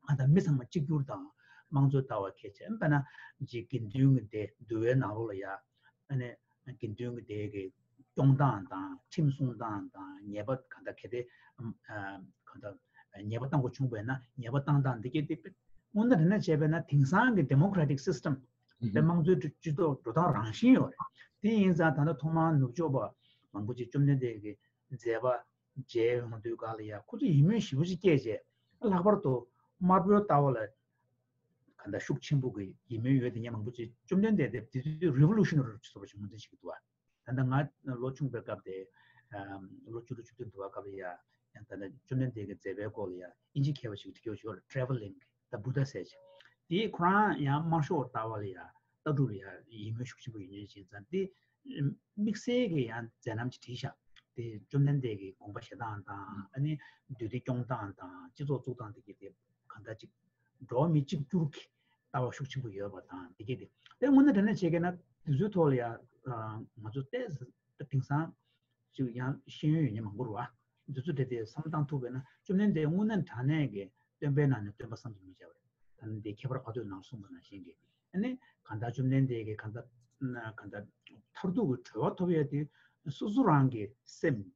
ང་དང་མི་ཚང་མ་གཅིག་གྱུར་དང་དམངས་གཙོའི་ལྟ་བ་གལ་ཆེ། དཔེར་ན་ཅིག་དགེ་འདུན་གྱི་སྡེ་འདུལ་བའི་ནང་ལོགས་ལ་ཡང་ཨ་ནི་དགེ་འདུན་གྱི་སྡེ་གི་སྐྱོང་སྟངས་དང་ཁྲིམས་སྲུང་སྟངས་དང་ཉེས་པ་གང་ལྟར་གལ་ཏེ་ཨ་གང་ལྟར་ཉེས་པ་བཏང་དགོས་བྱུང་བས་ན་ཉེས་པ་བཏང་སྟངས་འདི་གལ་ཏེ་དངོས་གནས་དྲང་གནས་བྱས་པས་ན་དེང་སང་གི་democratic system་དེ་དམངས་གཙོའི་སྤྱི་ཚོགས་འགྲོ་སྟངས་རང་བཞིན་ཡོད་རེད། དེ་ཡིན་ཙང་ད་ལྟ་ཐོག་མར་ནུབ་ཕྱོགས་པ་མང་པོ་ཅིག་བཅོམ་ལྡན་འདས་ཀྱི་མཛད་པ་མཇལ་ཡོང་དུས་ག་ལ་ཡ་ཁོ་ཚོ་ཡིད་སྨོན་ཞེ་པོ་ཅིག་སྐྱེས་རྗེས་ལྷག་པར་དུ་དམར་པོའི་ལྟ་བ་ལ་ག་འདྲ་ཤུགས་ཆེན་པོ་གི་ཡིད་སྨོན་ཡོད་དེ་ཉན་མང་པོ་ཅིག་བཅོམ་ལྡན་འདས་དེ་དེ་དུས་revolutionary་བཟོ་བ་ཞིག་ངོས་འཛིན་བྱེད་ཀྱི་འདུག་བ། ད་ལྟ་ང་ལོ་ཆུང་པའི་སྐབས་དེ་ལོ་བཅུ་དྲུག་བཅུ་བདུན་འདྲ་བ་སྐབས་ལ་ཡ་ཡང་ད་ལྟ་བཅོམ་ལྡན་འདས་ཀྱི་མཛད་པའི་སྐོར་ལ་ཡ་དབྱིན་ཇི་མཁས་པ་ཞིག་འདྲི་རྒྱུ་ཞོར་traveling the Buddha་ཟེར་ཅིག་དེ་ཁོ་རང་ཡང་དམར་ཤོག་ལྟ་བ་ལ་ཡ་ལྟ་གྲུབ་ལ་ཡ་ཡིད་སྨོན་ཤུགས་ཆེན་པོ་ཡོད་ཉེན་བྱས་ཙང་དེ་དམིགས་བསལ་གྱི་ཡང་མཛད་རྣམ་ཅིག་བྲིས་ཤག་དེ་བཅོམ་ལྡན་འདས་ཀྱི་དགོངས་པ་བཞེས་སྟངས་དང་ཨ་ནི་འདུས་སྡེ་སྐྱོང་སྟངས་དང་སྤྱི་ཚོགས་བཙུགས་སྟངས་དེ་གི་དེ་གང་ལྟར་ཅིག་འགྲོ་བ་མི་གཅིག་གྱུར་གྱི་ལྟ་བ་ཤུགས་ཆེན་པོ་ཡོད་པ་དང་དེ་གི་དེ་དེ་དངོས་གནས་དྲང་གནས་བྱེད་མཁན་ན་དུས་ཚོད་ཐོག་ལ་ཡང་ང་ཚོ་ཏོག་ཙམ་དེང་སང་ཅིག་ཡང་ཤེས་ཡོན་ཡོད་མཁན་མང་པོ་རེད་བ། དུས་ཚོད་དེ་དེ་བསམ་བློ་བཏང་ཐུབ་པས་ན་བཅོམ་ལྡན་འདས་དངོས་གནས་དྲང་གནས་ཀྱི་སྟོན་པའི་ནང་ནས་སྟོན་པ་བསམ་གྱིས་མི་ཁྱབ་པ་རེད། ད་ནི་འདི་ཁྱད་པར་འཕགས་བསྟོད་ནང་གསུངས་པ་ནང་བཞིན་གྱི། ཨ་ནི་གང་ལྟར་བཅོམ་ལྡན་འདས་ཀྱིས་གང་ལྟར་གང་ལྟར་མཐར་ཐུག་གི་གྲོལ་བ་ཐོབ་ཡ་དེ་སོ་སོ་རང་གི་སེམས་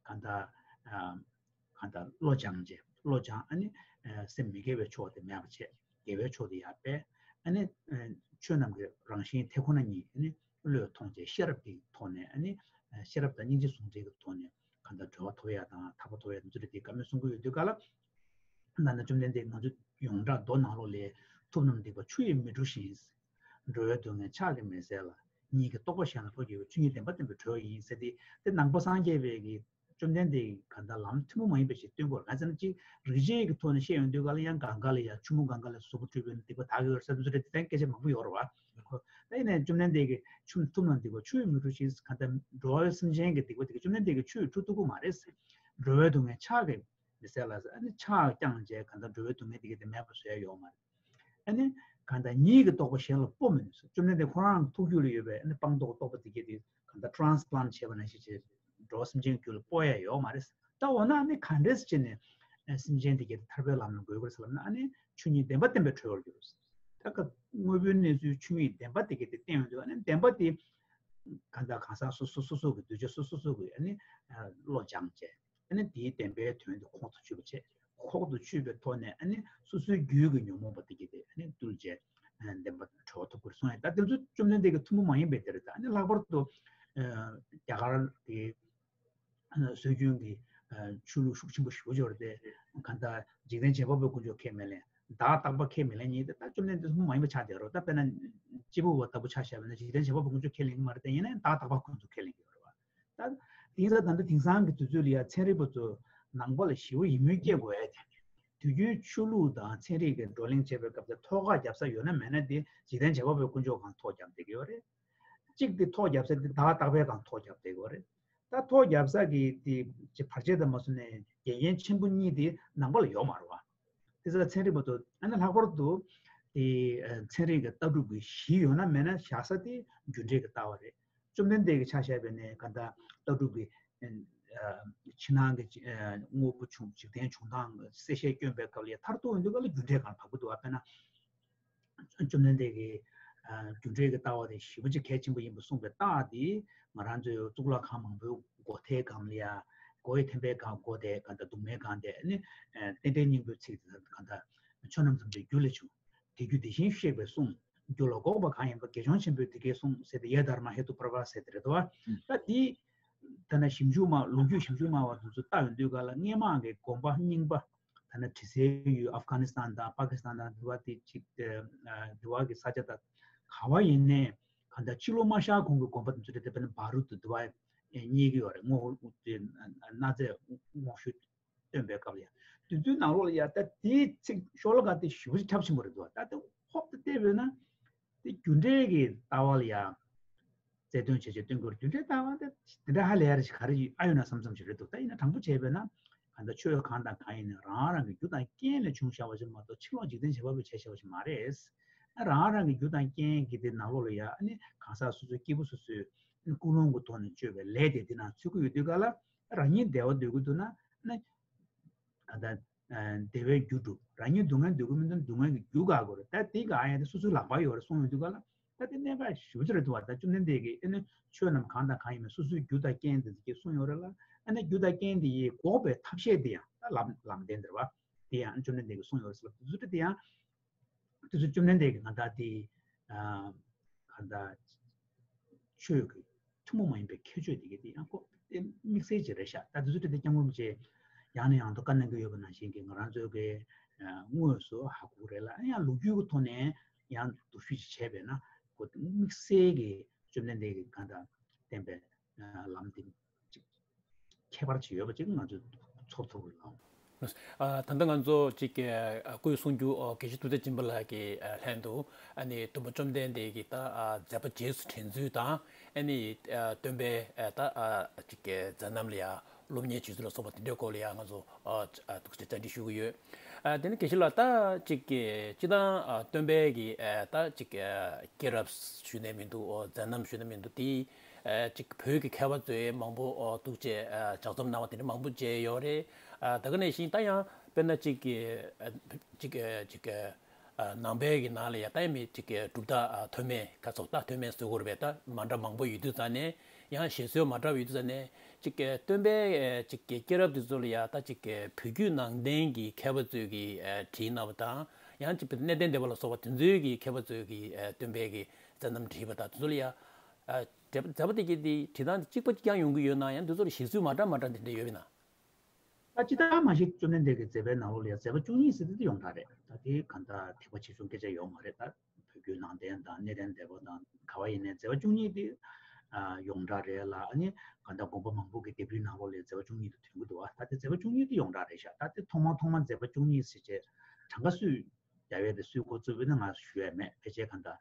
གང་ལྟར་གང་ལྟར་བློ་སྦྱངས་བྱས་བློ་སྦྱངས་ཨ་ནི་སེམས་མི་དགེ་བའི་ཕྱོགས་དེ་མེད་པ་བྱས་དགེ་བའི་ཕྱོགས་དེ་ཡར་སྤེལ། ཨ་ནི་ཆོས་རྣམས་ཀྱི་རང་བཞིན་དེ་ཁོ་ན་ཉིད་ཨ་ནི་བློས་ཐོངས་བྱས་ཤེས་རབ་ཀྱི་ཐོག་ནས་ཨ་ནི་ཤེས་རབ་དང་སྙིང་རྗེ་ཟུང་འབྲེལ་གྱི་ཐོག་ནས་གང་ལྟར་གྲོལ་བ་ཐོབ་ཡ་དང་ཐར་པ་ཐོབ་ཡ་དེ་ཚོ་རེད་དེ་བཀའ་མོལ་གསུང་གི་ཡོད་དུས་ག་ལ། ད་ནི་བཅོམ་ལྡན་འདས་ང་ཚོ་ཡོངས་གྲགས་མདོ་ནང་ལོགས་ལས་ཐུབ་རྣམས་སྡིག་པ་ཆུ་ཡིས་མི་འཁྲུ་ཞིང་། འགྲོ་བའི་སྡུག་བསྔལ་ཕྱག་གིས་མི་སེལ་ལ། ཉིད་ཀྱི་རྟོགས་པ་གཞན་ལ་ལྷོད་གྱུར་པའི། ཆོས་ཉིད་བདེན་པ་བསྟན་པའི་གྲོལ་བ་ཡིན་ཟེར་ཏེ་དེ་ནང་པ་སངས་རྒྱས་པའི་གི་བཅོམ་ལྡན་འདས་ཀྱི་གང་ལྟར་ལམ་ཐུན་མོང་མ་ཡིན་པ་ཞིག་སྟོན་དགོས་རེད། ག་ཚོད་ན་ཅིག་རིག་བྱེད་ཀྱི་ཐོག་ནས་བཤད་ཡོང་དུས་ག་ལ་ཡང་གངྒཱ་ལ་ཡང་ཆུ་མོ་གངྒཱ་ལ་གཟུགས་པོ་འཁྲུད་པའི་སྡིག་པ་དག་གི་ཡོད་རེད་ཟེར་དུས་ཚོད་དེ་སྐད་ཆ་མང་པོ་ཡོད་རེད་བ། ཁོ་ད་ཡིན་ནའི་བཅོམ་ལྡན་འདས་ཀྱི་ཆུ་ཐུབ་རྣམས་སྡིག་པ་ཆུ་ཡིས་མི་འཁྲུ་ཞིང་གང་ལྟར་འགྲོ་བའི་སེམས་ཅན་གྱི་སྡིག་པ་དེ་ག་བཅོམ་ལྡན་འདས་ཀྱིས་ཆུ་ཡིས་འཁྲུ་ཐུབ་ཀྱི་མ་རེད། འགྲོ་བའི་སྡུག་བསྔལ་ཕྱག་གིས་མི་སེལ་ལ་ཟེར། ཨ་ནི་ཕྱག་བརྐྱངས་བྱས་གང་ལྟར་འགྲོ་བའི་སྡུག་བསྔལ་དེ་ག་དེ་མེད་པ་བཟོ་ཡ་ཡོད་མ་རེད། ཨ་ནི་གང་ལྟར་ཉིད་ཀྱི་རྟོགས་པ་གཞན་ལ་སྤོ་མི་ནུས་སོ། བཅོམ་ལྡན་འདས་ཁོ་རང་ཐུགས་རྒྱུད་ལ་ཡོད་པའི་ཨ་ནི་སྤངས་རྟོགས་རྟོགས་པ་དེ་ག་དེ་གང་ལྟར་transplant་བྱས་པ་ནང་བཞིན་བྱས་འགྲོ་བ་སེམས་ཅན་རྒྱུད་ལ་སྤོ་ཡ་ཡོད་མ་རེད། ད་འོ་ན་ཨ་ནི་ག་འདྲས་བྱས་ནས་སེམས་ཅན་དེ་ག་དེ་ཐར་པའི་ལམ་ལ་འགོད་དགོས་ཟེར་ལབ་ན་ཨ་ནི་ཆོས་ཉིད་བདེན་པ་བསྟན་པའི་གྲོལ་བར་འགྱུར། ད་ག་དངོས་པོའི་གནས་ཚུལ་ཆོས་ཉིད་བདེན་པ་དེ་ག་དེ་བསྟན་ཡོང་དུས་ཨ་ནི་བདེན་པ་དེ་གང་ལྟར་གང་ཟག་སོ་སོ་སོ་སོ་གི་གདུལ་བྱ་སོ་སོ་སོ་གི་ཨ་ནི་བློ་སྦྱངས་བྱས། ཨ་ནི་དེའི་བདེན་པའི་དོན་དེ་ཁོག་ཏུ་ཆུད་པ་བྱས། ཁོག་ཏུ་ཆུད་པའི་ཐོག་ནས་ཨ་ནི་སོ་སོའི་རྒྱུད་ཀྱི་ཉོན་མོངས་པ་དེ་གྱིས་དེ་ཨ་ནི་བཏུལ་བྱས་བདེན་པ་གྲོལ་བ་ཐོབ་དགོས་གསུངས་ཡ། ད་དེ་ཚོ་བཅོམ་ལྡན་འདས་ཀྱི་ཐུན་མོང་མ་ཡིན་པའི་དེ་རེད། ད་ཨ་ནི་ལྷག་པར་དུ་རྒྱ་གར་གྱི་སྲོལ་རྒྱུན་གྱི་ཆོས་ལུགས་ཤུགས་ཆེན་པོ་ཞེ་པོ་ཅིག་ཡོད་རེད་དེ། གང་ལྟར་འཇིག་རྟེན་བྱེད་པ་པོའི་དཀོན་མཆོག་ཁས་མི་ལེན། བདག་རྟག་པ་ཁས་མི་ལེན་གཉིས་དེ་ད་བཅོམ་ལྡན་འདས་ཐུན་མོང་མ་ཡིན་པ་ཆགས་བསྡད་རེད། ད་དཔེར་ན་སྐྱེས་བུ་བ་ལྟ་བུ་ཆ་བཞག་པ་ན་འཇིག་རྟེན་བྱེད་པ་པོའི་དཀོན་མཆོག་ཁས་ལེན་གྱི་མ་རེད་དེ། ཡིན་ནའི་བདག་རྟག་པ་ཁོང་ཚོ་ཁས་ལེན་གྱི་ཡོད་རེད་བ། ད་དེང་སང་ད་ལྟ་དེང་སང་གི་དུས་ཚོད་ལ་ཡ་ཚན་རིག་པ་ཚོ་ནང་པ་ལ་ཞེ་པོ་ཡིད་སྨོན་སྐྱེ་དགོས་ཡ་དེ། དུས་རྒྱུན་ཆོས་ལུགས་དང་ཚན་རིག་གི་བགྲོ་གླེང་བྱེད་པའི་སྐབས་དེ་ཐོག་ཁ་རྒྱབ་ས་ཡོད་ན་མེད་ན་དེ་འཇིག་རྟེན་བྱེད་པ་པོའི་དཀོན་མཆོག་སྒང་ཐོག་རྒྱབ་བསྡད་ཀྱི་ཡོད་རེད། གཅིག་དེ་ཐོག་རྒྱབ་ས་དེ་བདག་རྟག་པའི་སྒང་ཐོག་རྒྱབ་བསྡད་ཀྱི་ཡོད་རེད། ད་ཐོག་རྒྱབ་ས་གི་དེ་ཅིག་བར་ཆད་དང་མ་སོང་ནས་འགལ་རྐྱེན་ཆེན་པོ་གཉིས་དེ་ནང་པ་ལ་ཡོད་མ་རེད་བ། དེ་ཚོ་ཚན་རིག་པ་ཚོ་ཨ་ནི་ལྷག་པར་དུ་དེ་ཚན་རིག་གི་ལྟ་གྲུབ་ཀྱི་གཞི་ཡོད་ན་མེད་ན་བཞག་ས་དེ་རྒྱུ་འབྲས་ཀྱི་ལྟ་བ་རེད། བཅོམ་ལྡན་འདས་ཀྱིས་ཆ་བཞག་པ་ན་གང་ལྟར་ལྟ་གྲུབ་ཀྱི་ཕྱི་ནང་གི་དངོས་པོ་བྱུང་འཇིག་རྟེན་བྱུང་སྟངས་གསལ་བཤད་བསྐྱོན་པའི་སྐབས་ལ་མཐར་ཐུག་ཡོང་དུས་ག་ལ་རྒྱུ་འབྲས་སྒང་ལ་བབས་ཀྱི་འདུག་བ། དཔེར་ན། བཅོམ་ལྡན་འདས་ཀྱིས་རྒྱུ་འབྲས་ཀྱི་ལྟ་བ་དེ་ཞེ་པོ་ཅིག་གལ་ཆེན་པོ་ཡིན་པ་གསུངས་པའི་རྟགས་དེ་ང་རང་ཚོའི་གཙུག་ལག་ཁང་མང་པོའི་སྒོ་མཐའི་སྒང་ལ་ཡ། སྒོ་ཡི་ཐེམ་པའི་སྒང་སྒོ་དེ་གང་ལྟར་གདུང་མའི་སྒང་དེ་ནི་རྟེན་འབྲེལ་སྙིང་པོའི་ཚིག་དེ་གང་ལྟར་ཆོས་རྣམས་ཐམས་ཅད་རྒྱུ་ལས་བྱུང་། དེ་རྒྱུ་དེ་བཞིན་གཤེགས་པས་གསུངས། རྒྱུ་ལ་འགོག་པ་གང་ཡིན་པ། དགེ་སྦྱོང་ཆེན་པོས་དེ་སྐད་གསུངས་ཟེར་ཏེ་ཡེ་དྷརྨ་ཧེ་ཏུ་པྲ་བྷ་ཟེར་དེ་རེད་དོ། ད་དེ་ད་ནི་ཞིབ་འཇུག་མ་ལོ་རྒྱུས་ཞིབ་འཇུག་སྨྲ་བ་དེ་ཚོ་ལྟ་ཡོང་དུས་ག་ལ་སྔས་མ་གི་དགོན་པ་རྙིང་པ། ད་ནི་དྲི་ཟའི་ཡུལ་ཨབ་གྷ་ནི་སི་ཐན་དང་པ་ཀི་སི་ཐན་དང་དེ་བ་དེ་ཅིག་དེ་དེ་བ་གི་ས་ཆ་དང་ག་བ་ཡིན་ནའི་གང་ལྟར་ཕྱི་ལོ་མ་ཤར་གོང་གི་དགོན་པ་དེ་ཚོ་དེ་དཔེར་ན་བ་རུ་དུ་དེ་བ་རྙེད་ཀྱི་ཡོད་རེད། སྔོ་དེ་གནའ་རྫས་སྔོག་བཤུས་སྟོན་པའི་སྐབས་ལ་ཡང་དེ་ཚོའི་ནང་ལོགས་ལ་ཡ་ད་དེའི་ཚིག་ཤོ་ལོ་ཀ་དེ་ཞེ་པོ་ཅིག་ཁྱབ་ཆེན་པོ་རེད་འདུག་ད་དེ་ཧོབ་ཏེ་བལྟས་པས་ན། དེ་རྒྱུ་འབྲས་ཀྱི་ལྟ་བ་ལ་ཡང་རྩལ་འདོན་བྱས་བྱས་སྟོན་དགོས་རེད། རྒྱུ་འབྲས་ལྟ་བ་དེ་དེ་འདྲ་ཧ་ལས་ཡ་རེ་ཞིག་ག་རེ་ཡོད་ཨ་ཡོད་ན་བསམ་བསམ་ཞིག་རེད་འདུག་ད་ཡིན་ན་དྲང་པོ་བྱས་པས་ན་གང་ལྟར་ཆོས་གང་དང་གང་ཡིན་ནའང་རང་རང་གི་རྒྱུ་དང་རྐྱེན་ལས་བྱུང་བཞག་པ་ཞིག་མ་གཏོགས་ཕྱི་ལོགས་འཇིག་རྟེན་བྱེད་པ་པོས་བྱས་བཞག་པ་ཞིག་མ་རེད། ཨ་རང་རང་གི་རྒྱུ་དང་རྐྱེན་གྱི་དེ་ནང་ལོགས་ལ་ཡ་ཨ་ནི་གང་ཟག་སོ་སོའི་སྐྱེས་བུ་སོ་སོའི་ཀུན་སློང་གི་ཐོག་ནས་བཅོས་པའི་ལས་དེ་དེ་ནང་ཚུད་ཀྱི་ཡོད་དུས་ག་ལ་རང་ཉིད་བདེ་བ་འདོད་ཀྱི་འདུག་ན་ཨ་ནི་གང་ལྟར། བདེ་བའི་རྒྱུ་སྒྲུབ། རང་ཉིད་སྡུག་བསྔལ་འདོད་ཀྱི་མི་འདུག་སྡུག་བསྔལ་གྱི་རྒྱུ་དགག་དགོས་རེད། ད་དེ་དགག་ཡ་དེ་སོ་སོའི་ལག་པར་ཡོད་རེད་གསུངས་ཡོང་དུས་ག་ལ། ད་དེ་གནད་འགག་ཞེ་པོ་ཅིག་རེད་འདུག་བ། ད་བཅོམ་ལྡན་འདས་ཀྱིས་ཨ་ནི་ཆོས་རྣམས་གང་དང་གང་ཡིན་མིན་སོ་སོའི་རྒྱུ་དང་རྐྱེན་དེ་ཚོ་གསུངས་ཡོད་རེད་ལ། ཨ་ནི་རྒྱུ་དང་རྐྱེན་དེ་ཡིས་འགོག་པའི་ཐབས་ཤེས་དེ་ཡང་ད་ལམ་ལམ་བདེན་དེ་རེད་བ། དེ་ཡང་བཅོམ་ལྡན་འདས་ཀྱིས་གསུངས་ཡོད་རེད་ཟེར་བ་དེ་ཚོ་དེ་ཡང་། དེ་ཚོ་བཅོམ་ལྡན་འདས་ཀྱིས་གང་ལྟར་དེ་གང་ལྟར་ཆོས་ཀྱི་ཐུན་མོང་མ་ཡིན་པའི་ཁྱད་ཆོས་དེ་གའི་དེ་ཡང་ཁོ་དེ་དམིགས་བསལ་ཅིག་རེད་ཤག་ད་དེ་ཚོ་དེ་དེ་སྐྱབས་མགོན་རིན་པོ་ཆེ་ཡང་ནས་ཡང་དུ་བཀའ་གནང་གི་ཡོད་པ་ནང་བཞིན་གྱི་ང་རང་ཚོའི་གི་དངོས་སུ་ཧ་གོ་གི་རེད་ལ། ཡང་ལོ་རྒྱུས་ཀྱི་ཐོག་ནས་ཡང་འདུག་ཤུགས་ཅིག་བྱས་པས་ན་ཁོ་དེ་དམིགས་བསལ་གྱི་བཅོམ་ལྡན་འདས་ཀྱིས་གང་ལྟར་བསྟན་པའི་ལམ་དེ་ཅིག་ཁྱད་པར་ཅིག་ཡོད་པ་ཅིག་ང་ཚོས་ཚོར་ཐུབ་ཀྱི་ཡོད། ཨ། ད་ལྟ་ང་ཚོ་གཅིག་གི་ཨ་སྐུའི་གསུང་སྒྱུར་ཨོ་དགེ་བཤེས་ཐུབ་བསྟན་སྦྱིན་པ་ལགས་ཀྱི་ཨ་ལྷན་དུ་ཨ་ནི་སྟོན་པ་བཅོམ་ལྡན་འདས་ཀྱི་ད་ཨ་མཛད་པ་རྗེས་སུ་དྲན་ཚུལ་དང་ཨ་ནི་ཨ་སྟོན་པའི་ཨ་ད་ཨ་གཅིག་གི་མཛད་རྣམ་ལ་ཡང་སློབ་གཉེར་བྱེད་ཚུལ་ལ་སོགས་པ་དེ་འདྲའི་སྐོར་ལ་ཡང་ང་ཚོ་ཨ་ཨ་ཐུགས་རྗེ་ཆེ་བཅར་འདྲི་ཞུ་གི་ཡོད། ཨ་དེ་ནི་དགེ་བཤེས་ལགས་ད་གཅིག་གི་སྤྱིར་བཏང་ཨ་སྟོན་པའི་གི་ཨ་ད་གཅིག་གི་ཨ་སྐྱེས་རབས་ཞུ་ནས་མི་འདུག་ཨོ་མཛད་རྣམ་ཞུ་ནས་མི་འདུག་དེ། ཨ་གཅིག་བོད་ཀྱི་མཁས་པ་ཚོས་མང་པོ་ཨོ་ཐུགས་རྗེ་ཨ་ལྗགས་རྩོམ་གནང་བ་དེ་འདྲ་མང་པོ་མཇལ་ཡོད་རེད། ཨ་ད་ག་ནང་བཞིན་ད་ཡང་དཔེར་ན་གཅིག་གི་ཨ་གཅིག་ཨ་གཅིག་ཨ་ནང་པའི་གི་ནང་ལ་ཡང་ད་ཡང་མི་གཅིག་གི་གྲུབ་རྟགས་ཨ་མཐོ་དམན་ཁ་ཚོགས་ད་མཐོ་དམན་ཟེར་དགོས་རེད་པས། ད་མ་འདྲ་མང་པོ་ཡོད་དུས་ཙང་ནས་ཡང་བཞེད་སྲོལ་མ་འདྲ་བ་ཡོད་དུས་ཙང་ནས་གཅིག་གི་སྟོན་པའི་ཨ་གཅིག་གི་སྐྱེས་རབས་དེ་ཚོ་ལ་ཡང་ད་གཅིག་གི་བོད་བརྒྱུད་ནང་བསྟན་གྱི་མཁས་པ་ཚོས་ཀྱི་ཨ་བྲིས་གནང་བ་དང་ཡང་གཅིག་གནས་བརྟན་སྡེ་པ་ལ་སོགས་པ་དེ་ཚོའི་གི་མཁས་པ་ཚོས་ཀྱི་ཨ་སྟོན་པའི་གི་མཛད་རྣམ་བྲིས་པ་དང་དེ་ཚོ་ལ་ཡང་། ཨ། མཛད་པ་དེ་གའི་དེ་བྲིས་སྟངས་དེ་གཅིག་པ་གཅིག་རྐྱང་ཡོང་གི་ཡོད་ན་ཡང་འདི་ཚོར་བཞེད་ཚུལ་མ་འདྲ་མ་འདྲ་དེ་འདྲ་ཡོད་པས་ན། ད་ཅི་ལྟར་མ་གཞི་བཅོམ་ལྡན་འདས་ཀྱི་མཛད་པའི་ནང་ལོགས་ལ་ཡང་མཛད་པ་བཅུ་གཉིས་ཟེར་དེ་དེ་ཡོངས་གྲགས་རེད། ད་དེ་གང་ལྟར་ཐེག་པ་ཆེ་ཆུང་སྐད་ཆ་ཡོད་མ་རེད། ད་བོད་བརྒྱུད་ནང་བསྟན་དང་གནས་བརྟན་སྡེ་པ་དང་ག་བ་ཡིན་ནའི་མཛད་པ་བཅུ་གཉིས་དེ་ཨ་ཡོངས་གྲགས་རེད་ལ། ཨ་ནི་གང་ལྟར་དགོན་པ་མང་པོ་གི་ལྡེབས་རིས་ནང་ལོགས་ལ་མཛད་པ་བཅུ་གཉིས་དེ་ཐོན་གྱི་འདུག་ཨ། ད་དེ་མཛད་པ་བཅུ་གཉིས་དེ་ཡོངས་གྲགས་རེད་ཤག་ད་དེ་ཐོག་མ་ཐོག་མ་མཛད་པ་བཅུ་གཉིས་ཟེར་བྱས་གྲངས་ཀ་སུས་རྒྱལ་བའི་དེ་སུས་འགོ་བཙུགས་པས་ན་ང་ཞུ་ཡ་མེད། ཕལ་ཆེར་གང་ལྟར་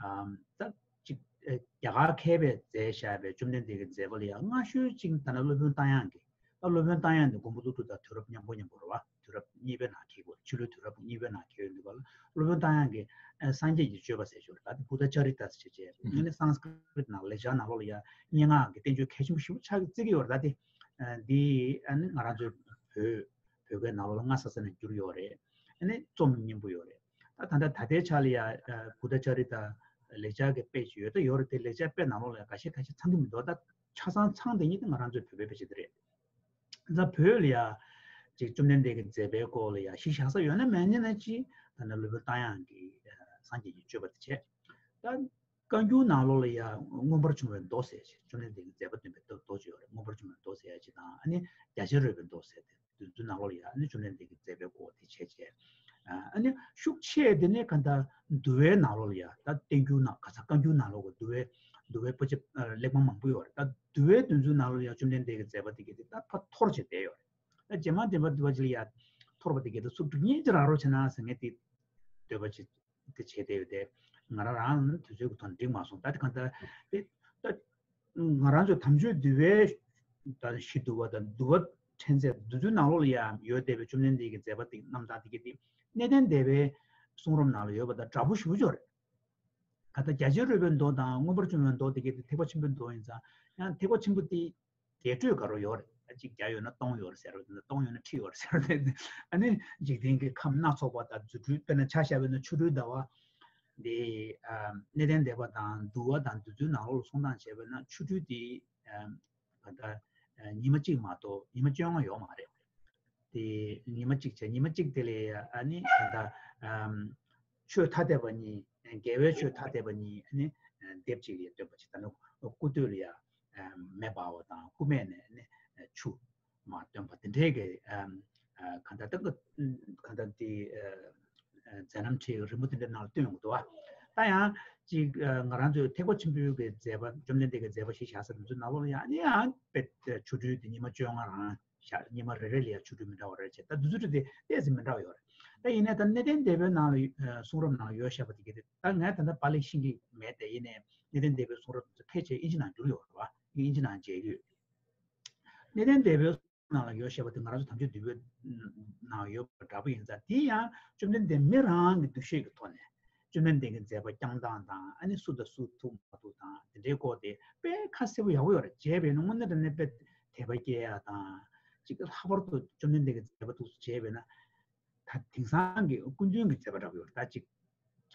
ཨམ་ད་ཅིག་ཨེ་རྒྱ་གར་མཁས་པས་མཛད་བཞག་པའི་བཅོམ་ལྡན་འདས་ཀྱི་མཛད་པ་ལ་ཡང་སྔ་ཤོས་ཅིག་ད་ནི་སློབ་དཔོན་རྟ་དབྱངས་ཀྱི། ད་སློབ་དཔོན་རྟ་དབྱངས་འདི་མགོན་པོ་ཀླུ་སྒྲུབ་དང་དུས་རབས་མཉམ་པོ་མཉམ་པོ་རེད་བ། དུས་རབས་གཉིས་པའི་ནང་འཁེལ་དགོས། ཕྱི་ལོའི་དུས་རབས་གཉིས་པའི་ནང་འཁེལ་ཡོད་འདུག་ག་ལ། སློབ་དཔོན་རྟ་དབྱངས་ཀྱིས་ཨེ་སངས་རྒྱས་ཀྱི་སྤྱོད་པ་ཟེར་ཞོར་ད་དེ་བུདྡྷ་ཅཱ་རི་ཏ་ཟེར་བྱས། ཨ་ནི་སཾ་སྐྲྀ་ཏ་ནང་ལེགས་སྦྱར་ནང་ལོགས་ལ་ཡང་སྙན་ངག་གི་བསྟན་བཅོས་གལ་ཆེན་པོ་ཞེ་པོ་ཆགས་ཀྱི་བརྩི་གི་ཡོད་རེད། ད་དེ་ཨ་འདི་ཨ་ནི་ང་རང་ཚོའི་བོད་བོད་སྐད་ནང་ལོགས་ལ་སྔ་ས་ས་ནས་བསྒྱུར་ཡོད་རེད། ཨ་ནི་རྩོམ་སྙན་པོ་ཡོད་རེད། ད་ད་ལྟ་ད་ལྟའི་ཆ་ལ་ཡ་ཨ་བུདྡྷ་ཅཱ་རི་ཏ་ལེགས་སྦྱར་གྱི་དཔེ་ཅིག་ཡོད་ད་ཡོད་རེད། དེ་ལེགས་སྦྱར་དཔེ་ནང་ལོགས་ལ་ཡ་འགའ་ཤས་ཁ་ཤས་ཚང་གི་མི་འདུག་ད་ཆ་ཚང་ཚང་དེ་ཉིད་དེ་ང་རང་ཚོའི་བོད་པའི་དཔེ་ཆ་དེ་རེད། ད་བོད་ལ་ཡ་ཅིག་བཅོམ་ལྡན་འདས་ཀྱི་མཛད་པའི་སྐོར་ལ་ཡ་གཞི་བཞག་ས་ཡོད་ན་མེད་ན་ཅི། ད་ནི་སློབ་དཔོན་རྟ་དབྱངས་ཀྱི་ཨ་སངས་རྒྱས་ཀྱི་སྤྱོད་པ་དེ་བྱས། ད་བཀའ་འགྱུར་ནང་ལོགས་ལ་ཡང་མངོན་པར་བྱུང་བའི་མདོ་ཟེར་ཞིག་བཅོམ་ལྡན་འདས་ཀྱི་མཛད་པ་སྟོན་པའི་མདོ་མདོ་ཅིག་ཡོད་རེད། མངོན་པར་བྱུང་བའི་མདོ་ཟེར་ཡ་ཅིག་དང་། ཨ་ནི་རྒྱ་ཆེར་རོལ་པའི་མདོ་ཟེར་ཏེ་དེ་ཚོའི་ནང་ལོགས་ལ་ཡང་ཨ་ནི་བཅོམ་ལྡན་འདས་ཀྱི་མཛད་པའི་སྐོར་དེ་བྱས་བྱས། ཨ་ནི་ཤུགས་ཆེ་དེ་ནི་ག་ད་འདུལ་བའི་ནང་ལོགས་ལ་ཡང་ད་བསྟན་འགྱུར་ནང་ག་ས་བཀའ་འགྱུར་ནང་ལོགས་ཀྱི་འདུལ་བའི་འདུལ་བའི་པོ་ཆེ་གླེགས་བམ་མང་པོ་ཡོད་རེད། ད་འདུལ་བའི་དོན་ཚུལ་ནང་ལོགས་ལ་ཡང་བཅོམ་ལྡན་འདས་ཀྱི་མཛད་པ་དེ་གས་དེ་ད་ཕར་འཐོར་བྱས་བསྡད་ཡོད་རེད། ད་རྗེ་མ་བདེན་པ་འདུལ་བ་ཅིག་ལ་ཡང་འཐོར་བ་དེ་གས་དེ་ཚུར་འགྲིག་ཉེན་ཅིག་རག་རོགས་བྱས་ན་ཟེར་མཁན་དེ་འདོད་པ་ཅིག་དེ་བྱས་བསྡད་ཡོད་དེ། ང་རང་རང་ལ་ནི་དུས་ཚོད་ཀྱི་ཐོག་འགྲིག་མ་སོང་། ད་དེ་གང་ལྟར་དེ་ད་ང་རང་ཚོའི་དམ་ཆོས་འདུལ་བའི་ད་གཞི་འདུལ་བ་དང་འདུལ་བ་ཕྲན་ཚེགས་འདུལ་ཚུལ་ནང་ལོགས་ལ་ཡང་ཡོད་བསྡད་པའི་བཅོམ་ལྡན་འདས་ཀྱི་མཛད་པ་དེ་རྣམ་ཐར་དེ་གས་དེ་གནས་བརྟན་སྡེ་པའི་གསུང་རབ་ནང་ལ་ཡོད་པ་དང་འདྲ་པོ་ཞེ་པོ་ཅིག་ཡོད་རེད། ག་ད་རྒྱ་ཆེར་རོལ་པའི་མདོ་དང་མངོན་པར་བྱུང་བའི་མདོ་དེ་གས་དེ་ཐེག་པ་ཆེན་པོའི་མདོ་ཡིན་ཙང་ཡང་ཐེག་པ་ཆེན་པོ་དེ། རྒྱས་སྤྲོས་དགའ་རབ་ཡོད་རེད། ཨ་གཅིག་བརྒྱ་ཡོད་ན་སྟོང་ཡོད་རེད་ཟེར་བ་དེ་འདྲ། སྟོང་ཡོད་ན་ཁྲི་ཡོད་རེད་ཟེར་བ་དེ་འདྲ། ཨ་ནི་འཇིག་རྟེན་གྱི་ཁམས་སྣ་ཚོགས་པ་དང་རྫུ་འཕྲུལ་དཔེར་ན་ཆ་བཞག་པ་ཡིན་ན་ཆོ་འཕྲུལ་ཟླ་བ་འདི་ཨ་གནས་བརྟན་སྡེ་པ་དང་འདུལ་བ་དང་འདུལ་ཚུལ་ནང་ལོགས་ལ་གསུང་སྟངས་བྱས་པ་ཡིན་ན་ཆོ་འཕྲུལ་འདི་ཨ་ག་ད་ཨ་ཉི་མ་གཅིག་མ་གཏོགས་ཉི་མ་བཅོ་ལྔ་ཡོད་མ་རེད། དེ་ཉི་མ་གཅིག་བྱས་ཉི་མ་གཅིག་དེ་ལ་ཨ་ནི་ད་ལྟ་ཨམ་ཆོས་ཐ་དད་པ་གཉིས། དགེ་བའི་ཆོས་ཐ་དད་པ་གཉིས་ཨ་ནི་སྡེབ་གཅིག་ལ་སྟོན་པ་ཅིག་ད་ནི་སྐུ་སྟོད་ལ་ཡ་མེ་འབར་བ་དང་སྐུ་སྨད་ནས་ཨ་ནི་ཆུ་མར་བཏོན་པ་དེ་འདྲའི་གི་ཨམ་གང་ལྟར་ད་གང་ལྟར་དེ་མཛད་རྣམ་ཁྲིད་རི་མོ་དེ་འདྲའི་ནང་ལ་བཏོན་ཡོང་གི་འདུག་བ། ད་ཡང་ཅིག་ང་རང་ཚོའི་ཐེག་པ་ཆེན་པོའི་གི་མཛད་པ་བཅོམ་ལྡན་འདས་ཀྱི་མཛད་པ་ཞིག་བཞག་ས་དེ་ཚོའི་ནང་ལོགས་ལ་ཡང་ཨ་ནི་ཡང་དཔེ་ཆོ་འཕྲུལ་དེ་ཉི་མ་བཅོ་ལྔ་རང་ཞག་ཉི་མ་རེ་རེ་ལ་ཡང་ཆོ་འཕྲུལ་མི་འདྲ་བ་རེ་བྱས། ད་དུས་ཚོད་དེ་ཏོག་ཙམ་མི་འདྲ་བ་ཡོད་རེད། ད་ཡིན་ནའི་ད་གནས་བརྟན་སྡེ་པའི་ནང་ལ་གསུང་རབ་ནང་ཡོད་བཞག་པ་དེ་གས་དེ་ད་ངས་ད་ལྟ་པཱ་ལི་ཤེས་ཀྱི་མེད་དེ། ཡིན་ནའི་གནས་བརྟན་སྡེ་པའི་གསུང་རབ་དེ་ཚོ་ཕལ་ཆེར་དབྱིན་ཇི་ནང་བསྒྱུར་ཡོད་རེད་བ། དབྱིན་ཇི་ནང་མཇལ་གྱི་ཡོད། གནས་བརྟན་སྡེ་པའི་གསུང་ནང་ལ་ཡོད་བཞག་པ་དེ་ང་རང་ཚོ་དམ་ཆོས་འདུལ་བའི་ནང་ཡོད་པ་འདྲ་པོ་ཡིན་ཙང་དེ་ཡང་བཅོམ་ལྡན་འདས་མི་རང་གི་འདུ་ཤེས་ཀྱི་ཐོག་ནས། བཅོམ་ལྡན་འདས་ཀྱི་མཛད་པ་བསྐྱངས་སྟངས་དང་ཨ་ནི་སུ་དང་སུ་ཐུག་མ་ཐུག་དང་དེ་འདྲའི་སྐོར་དེ་དཔེ་ཁ་གསལ་པོ་ཡག་པོ་ཡོད་རེད། བྱས་པས་ན་དངོས་གནས་དྲང་གནས་དཔེ་དད་པ་སྐྱེ་ཡ་དང་། ཅིག་ལྷག་པར་དུ་བཅོམ་ལྡན་འདས་ཀྱི་མཛད་པ་ཐུགས་སུ་བྱས་པས་ན་ད་དེང་སང་གི་སྐུ་མདུན་གྱི་མཛད་པ་འདྲ་པོ་ཡོད་རེད། ད་ཅིག་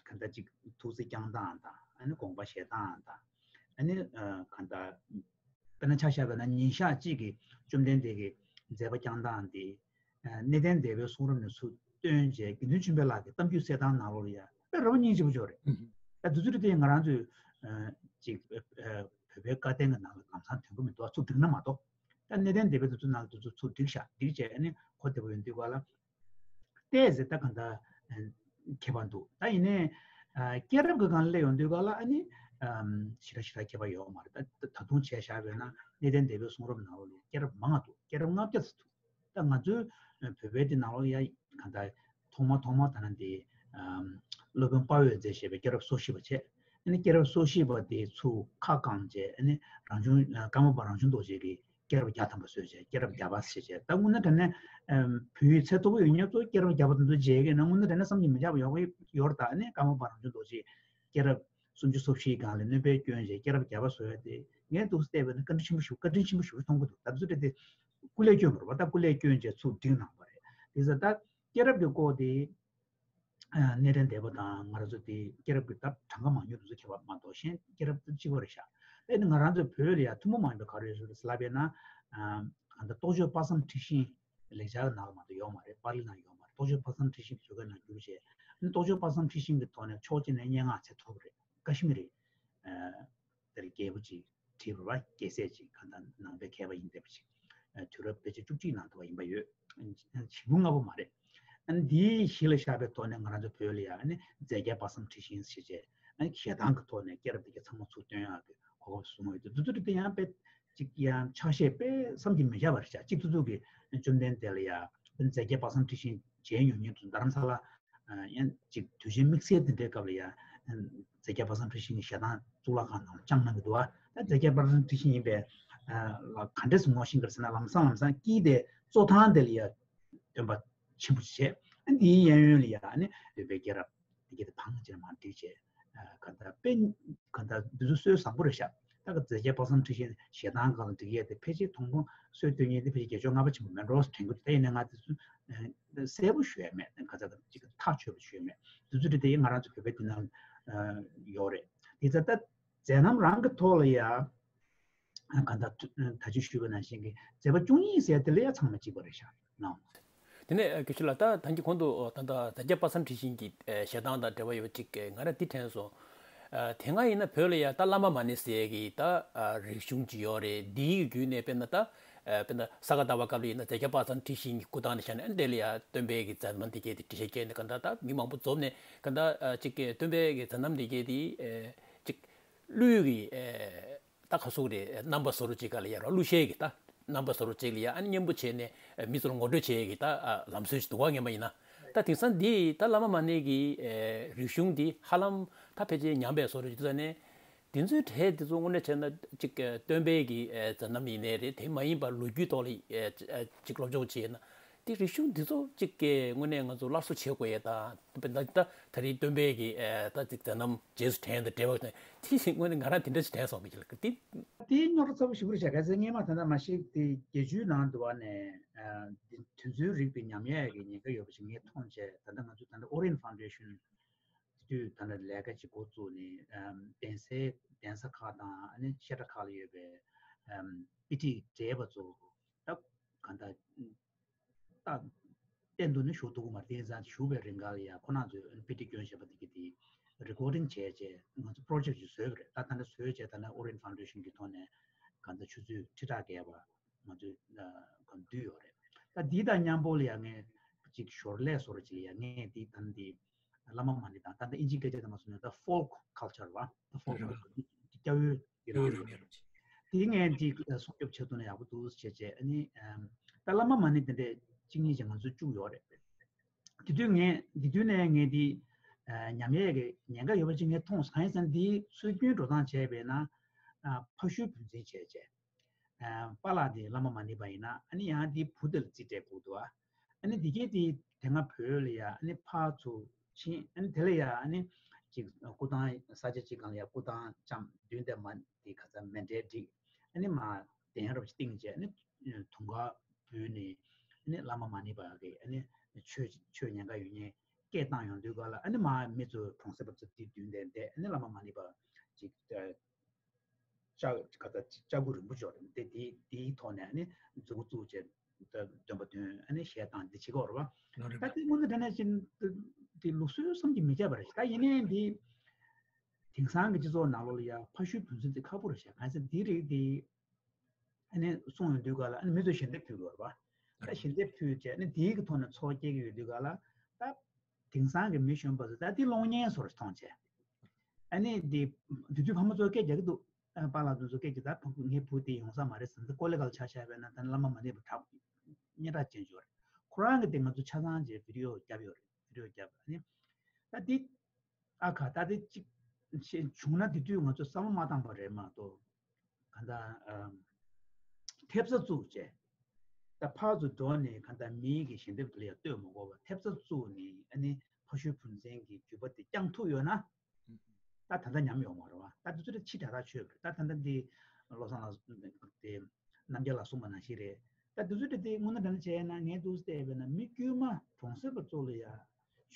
ག་ད་ཅིག་ཐུགས་རྗེ་བསྐྱངས་སྟངས་དང་ཨ་ནི་དགོངས་པ་བཞེས་སྟངས་དང་ཨ་ནི་ག་ད་དཔེར་ན་ཆ་བཞག་པ་ཡིན་ན་ཉིན་ཞག་གཅིག་གི་བཅོམ་ལྡན་འདས་ཀྱི་མཛད་པ་བསྐྱངས་སྟངས་དེ། གནས་བརྟན་སྡེ་པའི་གསུང་རབ་ནས་ཚུར་བཏོན་བྱས་དགེ་འདུན་ཆོས་འཕེལ་ལགས་ཀྱི་གཏམ་རྒྱུད་གསལ་ཐང་ནང་ལོགས་ལ་ཡང་དཔེ་རང་སྙིང་རྗེ་པོ་ཅིག་རེད། ད་དུས་ཚོད་དེ་ང་རང་ཚོས་ཅིག་བོད་པའི་བཀའ་བསྟན་གྱི་ནང་ལ་ལམ་སང་ཐོན་གྱི་མི་འདུག་ཚུར་བསྒྲིགས་ན་མ་གཏོགས། ད་གནས་བརྟན་སྡེ་པའི་དུས་ཚོད་ནང་ལ་དུས་ཚོད་ཚུར་བསྒྲིགས་ཤག་བསྒྲིགས་བྱས་ཨ་ནི་གོ་བདེ་པོ་ཡོང་དུས་ག་ལ་ཏོག་ཙམ་ད་གང་ལྟར་ཁྱད་པར་འདུག་ད་ཡིན་ནའི་སྐྱེས་རབས་ཀྱི་སྒང་ལ་སླེབས་ཡོང་དུས་ག་ལ་ཨ་ནི་ཞེ་དྲག་ཞེ་དྲག་ཁྱད་པར་ཡོད་མ་རེད། ད་ད་དུང་བྱས་བཞག་པས་ན་གནས་བརྟན་སྡེ་པའི་གསུང་རབ་ནང་ལ་སྐྱེས་རབས་མང་ང་འདུག་སྐྱེས་རབས་ལྔ་བརྒྱ་ཙམ་འདུག་ད་ང་ཚོའི་བོད་པའི་དེ་ནང་ལོགས་ཡ་གང་ལྟར་ཐོག་མ་ཐོག་མ་ད་ནི་དེ་སློབ་དཔོན་དཔའ་བོས་མཛད་བཞག་པའི་སྐྱེས་རབས་སོ་བཞི་པ་བྱས། ཨ་ནི་སྐྱེས་རབས་སོ་བཞི་པ་དེ་ཚུར་ཁ་བསྐངས་བྱས། ཨ་ནི་རང་བྱུང་ཀརྨ་པ་རང་བྱུང་རྡོ་རྗེ་གིས་སྐྱེས་རབས་བརྒྱ་ཐམ་པ་བཟོས་བྱས། སྐྱེས་རབས་བརྒྱ་པ་ཟེར་བྱས། ད་དངོས་གནས་དྲང་གནས་བོད་ཡིག་ཚད་མཐོ་པོ་ཡོད་མཁན་ཚོ་སྐྱེས་རབས་བརྒྱ་པ་དེ་ཚོ་མཇལ་གི་ན་དངོས་གནས་དྲང་གནས་བསམ་གྱིས་མི་ཁྱབ་པ་ཡོད་གི་ཡོད་རེད། ད་ཨ་ནི་ཀརྨ་པ་རང་བྱུང་རྡོ་རྗེ་སྐྱེས་རབས་སུམ་ཅུ་སོ་བཞིའི་སྒང་ལ་སྣོན་པ་བསྐྱོན་བྱས་སྐྱེས་རབས་བརྒྱ་པ་བཟོ་ཡ་དེ་ངས་འདུག་སེ་བལྟས་པ་ན་བཀའ་དྲིན་ཆེན་པོ་ཞིག་བཀའ་དྲིན་ཆེན་པོ་ཞིག་མཐོང་གི་འདུག་ད་དེ་ཚོ་དེ་སྐུ་ལས་བསྐྱོན་པ་རེད་པ། ད་སྐུ་ལས་བསྐྱོན་བྱས་ཚུར་བསྒྲིགས་གནང་བ་རེད། དེ་ཚོ་ད་སྐྱེས་རབས་ཀྱི་སྐོར་དེ་གནས་བརྟན་སྡེ་པ་དང་ང་རང་ཚོ་དེ་སྐྱེས་རབས་ཀྱི་ད་གྲངས་ཀ་མང་ཉུང་དེ་ཚོ་ཁྱད་པར་མ་གཏོགས་གཞན་སྐྱེས་རབས་དེ་གཅིག་པ་རེད་ཤག་ཨེ་ནི་ང་རང་ཚོའི་བོད་ལ་ཡ་ཐུན་མོང་མ་ཡིན་པའི་ག་རེ་ཡོད་ཟེར་ལབ་པས་ན། ཨ་ད་རྟོགས་བརྗོད་དཔག་བསམ་འཁྲི་ཤིང་ལེགས་སྦྱར་ནང་ལ་མ་གཏོགས་ཡོད་མ་རེད། པཱ་ལི་ནང་ཡོད་མ་རེད། རྟོགས་བརྗོད་དཔག་བསམ་འཁྲི་ཤིང་བཟོ་གི་ནང་བསྒྱུར་བྱས། ཨ་ནི་རྟོགས་བརྗོད་དཔག་བསམ་འཁྲི་ཤིང་གི་ཐོག་ནས་ཕྱོགས་གཅིག་ནས་སྙན་ངག་ཚད་མཐོ་པོ་རེད། ཀ་ཤི་མི་རི་ཨ་དེར་རྒྱལ་པོ་ཅིག་བྲིས་པ་རེད་པ། རྒྱལ་སྲས་ཅིག་གང་ལྟར་ནང་པའི་མཁས་པ་ཡིན་བསྡད་པ་ཅིག་ཨ་དུས་རབས་ཕལ་ཆེར་བཅུ་གཅིག་ནང་དུ་བ་ཡིན་པ་ཡོད། ཨ་ནི་ཞེ་པོ་སྔ་པོ་མ་རེད། ཨ་ནི་འདིའི་གཞི་ལ་བཞག་པའི་ཐོག་ནས་ང་རང་ཚོ་བོད་ལ་ཡ་ཨ་ནི་རྫས་བརྒྱད་དཔག་བསམ་འཁྲི་ཤིང་ཞེས་བྱས། ཨ་ནི་ཞལ་ཐང་གི་ཐོག་ནས་སྐྱེས་རབས་དེ་གའི་ཚང་མ་ཚུར་བཏོན་ཡག་གི་གོ་སྐབས་བཟུང་བ་ཡོད་དུས། དེ་ཚོ་དེ་ཡང་དཔེ་ཅིག་ཡང་ཕྱག་བཞེས་དཔེ་བསམ་གྱིས་མི་ཁྱབ་པ་རེད་ཤག་གཅིག་ཏུ་ཏུ་གི་བཅོམ་ལྡན་འདས་ལ་ཡ་རྫས་བརྒྱད་དཔག་བསམ་འཁྲི་ཤིང་མཇལ་མྱོང་མཁན་དེ་ཚོ་རྡ་རམ་ས་ལ་ཡང་ཅིག་དུས་ཆེན་དམིགས་བསལ་དེ་འདྲའི་སྐབས་ལ་ཡ་རྫས་བརྒྱད་དཔག་བསམ་འཁྲི་ཤིང་གི་ཞལ་ཐང་གཙུག་ལག་ཁང་ནང་ལ་བཅངས་གནང་གི་འདུག་བ། ད་རྫས་བརྒྱད་དཔག་བསམ་འཁྲི་ཤིང་ཡིན་པས་ལ་ག་འདྲས་སེ་ངོ་ཤེས་ཀྱི་རེད་ཟེར་ན། ལམ་སང་ལམ་སང་དཀྱིལ་དེ་གཙོ་ཐང་དེ་ལ་ཡ་སྟོན་པ་ཆེན་པོ་བྱས། ཨ་འདིའི་གཡས་གཡོན་ལ་ཡ་ཨ་ནི་བོད་པའི་སྐྱེས་རབས་དེ་གའི་དེ་བང་ཅིག་མར་བསྒྲིགས་བྱས། ཨ་ག་ད་དཔེ་ག་ད་འདི་ཚོ་སྲོལ་བཟང་པོ་རེད་ཤག་ད་ག་རྫས་བརྒྱད་དཔག་བསམ་འཁྲི་ཤིང་ཞལ་ཐང་སྒང་ལ་བསྒྲིགས་ཡས་དེ་ཕལ་ཆེར་དང་པོ་སྲོལ་གཏོད་མཁན་དེ་ཕལ་ཆེར་རྒྱལ་མཆོག་ལྔ་པ་ཆེན་པོ་མོན་གྷོ་སེ་དྲན་གྱི་འདུག་ད་ཡིན་ནའི་ང་དེ་ཚོ་གསལ་པོ་ཞུ་ཡས་མེད། ག་ཚ་ད་ཅིག་ཐག་ཆོད་པོ་ཞུ་ཡས་མེད། དེ་ཚོ་དེ་དེ་ང་རང་ཚོ་བོད་པའི་དེ་ནང་ཡོད་རེད། དེ་ཚ་ད་མཛད་རྣམ་རང་གི་ཐོག་ལ་ཡ། གང་ལྟར་ད་ཅི་ཞུས་པ་ནང་བཞིན་གྱི་མཛད་པ་བཅུ་གཉིས་ཟེར་དེ་ལ་ཡང་ཚང་མ་གཅིག་པ་རེད་ཤག་ནའང་། དེ་ནས་ཨ་རྒྱལ་སྤྱི་ལགས། ད་ད་གིན་གོང་དུ་ད་ལྟ་རྫས་བརྒྱད་དཔག་བསམ་འཁྲི་ཤིང་གི་ཨ་ཞལ་ཐང་དང་འབྲེལ་བ་ཡོད་པ་ཅིག་ང་རང་འདི་དྲན་སོང་། ཨ་དེ་སྔ་ཡིན་ན་བོད་ལ་ཡ་ད་བླ་མ་མ་ཎི་ཟེར་གི་ད་ཨ་རིག་གཞུང་ཅིག་ཡོད་རེད། འདིའི་བརྒྱུད་ནས་དཔེར་ན་ད་ཨ་དཔེར་ན་ས་ག་ཟླ་བ་སྐབས་ལ་ཡིན་ན་རྫས་བརྒྱད་དཔག་བསམ་འཁྲི་ཤིང་གི་སྐུ་ཐང་ནས་བཞག་ནས་ཨ་དེ་ལ་ཡ་སྟོན་པའི་གི་མཛད་རྣམ་དེ་གས་དེ་འགྲེལ་བཤད་བརྒྱབ་ནས་གང་ལྟར་ད་མི་མང་པོ་འཛོམས་ནས་གང་ལྟར་ཨ་ཅིག་གི་སྟོན་པའི་གི་མཛད་རྣམ་དེ་གས་དེ་ཨ་ཅིག་གླུ་གི་ཨ་ད་ག་ཟེར་དགོས་རེད། རྣམ་པ་བཟོ་འདྲ་ཅིག་སྒང་ལ་ཡ་རོ། གླུ་གཞས་ཀྱི་ད་རྣམ་པ་བཟོ་འདྲ་ཅིག་ལ་ཡ་ཨ་ནི་མཉམ་པོ་བྱས་ནས་མི་ཚོ་ལ་ངོ་སྤྲོད་བྱེད་ཀྱི་ད་ལམ་སྲོལ་ཞིག་འདུག་བ། སྔོན་མ་ཡིན་ན། ད་དེང་སང་འདི་ད་བླ་མ་མ་ཎི་གི་རིག་གཞུང་འདི་ཧ་ལམ་ད་ཕལ་ཆེར་ཉམས་པའི་བཟོ་འདྲ་ཅིག་འདུག་ས་ནས། དེ་ཚོའི་གྲས་དེ་ཚོ་དངོས་གནས་བྱས་ན་ཅིག་སྟོན་པའི་གི་མཛད་རྣམ་ཡིན་ནའི་རེད། དེ་མ་ཡིན་པར་ལོ་རྒྱུས་ཐོག་ལ་ཅིག་སློབ་སྦྱོང་བྱས་ན། དེ་རིག་གཞུང་འདི་ཚོ་གཅིག་གི་དངོས་གནས་ང་ཚོ་སླར་གསོ་བྱེད་དགོས་ཡས་དང་། ད་ད་ད་རེས་སྟོན་པའི་གི་ཨ་ད་ཅིག་མཛད་རྣམ་རྗེས་སུ་དྲན་དང་འབྲེལ་བ་དང་དེ་བཞིན་དངོས་གནས་ང་རང་དེ་འདྲ་ཞིག་དྲན་སོང་གི་ལ་དེ། དེ་རྙོག་དྲ་ཚ་པོ་ཞེ་པོ་རེད་ཤག་གལ་སྲིད་སྔས་མ་ད་ལྟ་མ་ཤེས་དེ་བརྒྱད་ཅུའི་ནང་དུ་བ་ནས་ཨ་དེ་དུས་ཚོད་རིག་པའི་ཉམས་ཡས་ཀྱི་ཉེན་ཁ་ཡོད་པ་ཞིག་ངས་མཐོང་བྱས། ད་ལྟ་ང་ཚོ་ད་ལྟ་Orient Foundation་དེ་དུས་ད་ལྟ་ལས་ཀ་ཅིག་འགོ་བཙུགས་ནས་ཨ་གདན་སའི་གདན་ས་ཁག་དང་ཨ་ནི་བཤད་གྲྭ་ཁག་ལ་ཡོད་པའི་ཨ་དཔེ་ཁྲིད་བགྲེས་པ་ཚོ་ད་གང་ལྟར། ད་གཏན་དུ་ནི་ཞུགས་ཐུབ་ཀྱི་མ་རེད། དེང་སང་ཞུགས་པའི་རིང་ག་ལ་ཡ་ཁོ་རང་ཚོས་དཔེ་ཁྲིད་སྐྱོན་བྱས་པ་དེ་གི་དེ་recording་བྱས་བྱས་ང་ཚོ་project་ཅིག་བཟོས་པ་རེད། ད་ད་ནི་བཟོས་བྱས་ད་ནི་Orient Foundation་གི་ཐོག་ནས་གང་ལྟར་ཆུ་ཚོད་ཁྲི་ཕྲག་བརྒལ་བ་ང་ཚོས་ཨ་གང་བསྡུས་ཡོད་རེད། ད་འདི་དང་མཉམ་པོ་ལ་ཡ་ངས་ཅིག་ཞོར་ལས་བཟོ་འདྲ་ཅིག་ལ་ཡ་ངས་འདི་ད་ནི་འདི་བླ་མ་མ་ཎི་དང་། ད་ལྟ་ཨིན་ཇིའི་སྐད་ཆ་དེ་མ་སོང་ན་ད་folk culture་བ། ད་folk རེད་བ། Culture་སྐྱ་བོའི་ཡོད་རེད་ཡོད་རེད། དེ་ངས་འདི་སྲུང་སྐྱོབ་བྱེད་ཐུབ་ན་ཡག་པོ་འདུག་བྱས་བྱས། ཨ་ནི་ཨམ་ད་བླ་མ་མ་ཎི་དེ་འདྲས་གཅིག་གཉིས་ཅིག་ང་ཚོ་བཅུག་ཡོད་རེད། དེ་དུས་ངས་དེ་དུས་ནས་ངས་འདི་ཨ་ཉམས་ཡས་ཀྱི་ཉེན་ཁ་ཡོད་པ་ཅིག་ངས་མཐོང་སོང་། གང་ཡིན་ཟེར་ན་འདིའི་སྲོལ་རྒྱུན་འགྲོ་སྟངས་བྱས་པས་ན་ཨ་ཕ་ཤུལ་བུ་འཛིན་བྱས་བྱས། ཨ་པཱ་ལགས་དེ་བླ་མ་མ་ཎི་པ་ཡིན་ན་ཨ་ནི་ཡང་དེའི་བུ་དེ་ལ་རྩིས་སྤྲད་དགོས་འདུག་ཨ། ཨ་ནི་འདི་གས་དེ་དེ་སྔ་བོད་ལ་ཡ་ཨ་ནི་ཕར་ཚུར་ཕྱིན། ཨ་ནི་དེ་ལ་ཡ་ཨ་ནི་ཅིག་སྐུ་ཐང་ས་ཆ་གཅིག་སྒང་ལ་ཡ་སྐུ་ཐང་ལྕམ་བདུན་དེ་མ་དེ་ག་ཚ་མཎྜལ་བསྒྲིགས། ཨ་ནི་མར་གདན་རབ་ཅིག་བཏིང་བྱས་ཨ་ནི་དུང་དཀར་ཕུལ་ནས་ཨ་ནི་བླ་མ་མ་ཎི་པ་གིས་ཨ་ནི་ཆོས་ཆོས་ཉེན་ཁ་ཡོད་མཁན་སྐད་བཏང་ཡོང་དུས་ག་ལ་ཨ་ནི་མར་མི་ཚོ་གྲོང་གསེབ་པ་ཚོ་དེ་མདུན་དེ་བསྡད། ཨ་ནི་བླ་མ་མ་ཎི་པ་ཅིག་ལྕགས་ཀ་ད་ལྕགས་སྐུ་རིན་པོ་ཆེ་རེད། དེ་དེ་དེའི་ཐོག་ནས་ནི་མཛུབ་གུ་བཙུགས་བྱས་འདོན་པ་འདོན། ཨ་ནི་གཞས་བཏང་འདི་བྱེད་ཀྱི་ཡོད་རེད་བ། ད་དེ་དངོས་གནས་དྲང་གནས་ཅིག་དེ་ལུགས་སྲོལ་བསམ་གྱིས་མི་ཁྱབ་པ་རེད། ད་ཡིན་ནའི་འདི་དེང་སང་གི་སྤྱི་ཚོགས་ནང་ལོགས་ལ་ཡ་ཕ་ཤུལ་བུ་འཛིན་དེ་ཁག་པོ་རེད་ཤག་གང་ཟེར་འདི་རིགས་དེ་ཨ་ནི་གསུང་ཡོང་དུས་ག་ལ་ཨ་ནི་མི་ཚོས་ཞལ་འདེབས་ཕུལ་གྱི་ཡོད་རེད་བ། ད་ཞལ་འདེབས་ཕུལ་བྱས་ཨ་ནི་དེའི་གི་ཐོག་ནས་ཚོགས་སྐྱེལ་གྱི་ཡོད་དུས་ག་ལ་ད་དེང་སང་གི་མི་གཞོན་པ་ཚོ་ད་དེ་གློག་བརྙན་བཟོ་འདྲ་མཐོང་བྱས། ཨ་ནི་དེ་དེ་དུས་ཕ་མ་ཚོ་སྐད་རྒྱག་གི་འདུག་ཨ་པཱ་ལགས་དེ་ཚོ་སྐད་རྒྱག་ད་ཕ་ངའི་བུ་དེ་ཡོང་ས་མ་རེད་ཟེར་ནས་ཀོ་ལེ་གལ་ཆ་བཞག་པས་ན་ད་ནི་བླ་མ་མ་ཎི་པ་གྲགས། སྙན་གྲགས་ཅན་ཅིག་ཡོད་རེད། ཁོ་རང་གི་དེ་ང་ཚོ་ཆ་ཚང་ཅིག་བི་ཌི་ཡོ་བརྒྱབ་ཡོད་རེད། བི་ཌི་ཡོ་བརྒྱབ་ཨ་ནི། ད་འདི་ཨ་ཁ་ད་འདི་གཅིག་བྱས་བྱུང་ན་དེ་དུས་ང་ཚོ་བསམ་བློ་མ་བཏང་པ་རེད་མ་གཏོགས། གང་ལྟར་ཨམ། ཐེབས་རྩ་བཙུགས་བྱས། ད་ཕར་ཚུར་འགྲོ་ནས་གང་ལྟར་མིའི་གི་ཞལ་འདེབས་དེ་ལ་ཡང་ལྟོས་མ་དགོས་པར་ཐེབས་རྩ་བཙུགས་ནས་ཨ་ནི་ཕ་ཤུལ་བུ་འཛིན་གྱི་རྒྱུད་པ་དེ་བསྐྱང་ཐུབ་ཡོད་ན། ད་ད་ལྟ་ཉམས་ཡོང་མ་རེད་བ། ད་དེ་ཚོ་དེ་ཕྱི་དྲགས་ཐག་ཆོད་པ་རེད། ད་ད་ལྟ་འདི་བློ་བཟང་ལགས་དེ་རྣམ་རྒྱལ་ལགས་གསུངས་པ་ནང་བཞིན་རེད། ད་དེ་ཚོ་དེ་དེ་དངོས་གནས་དྲང་གནས་བྱས་ན་ངས་འདུག་བལྟས་པས་ན་མི་དཀྱུས་མ་གྲོང་གསེབ་པ་ཚོ་ལ་ཡ་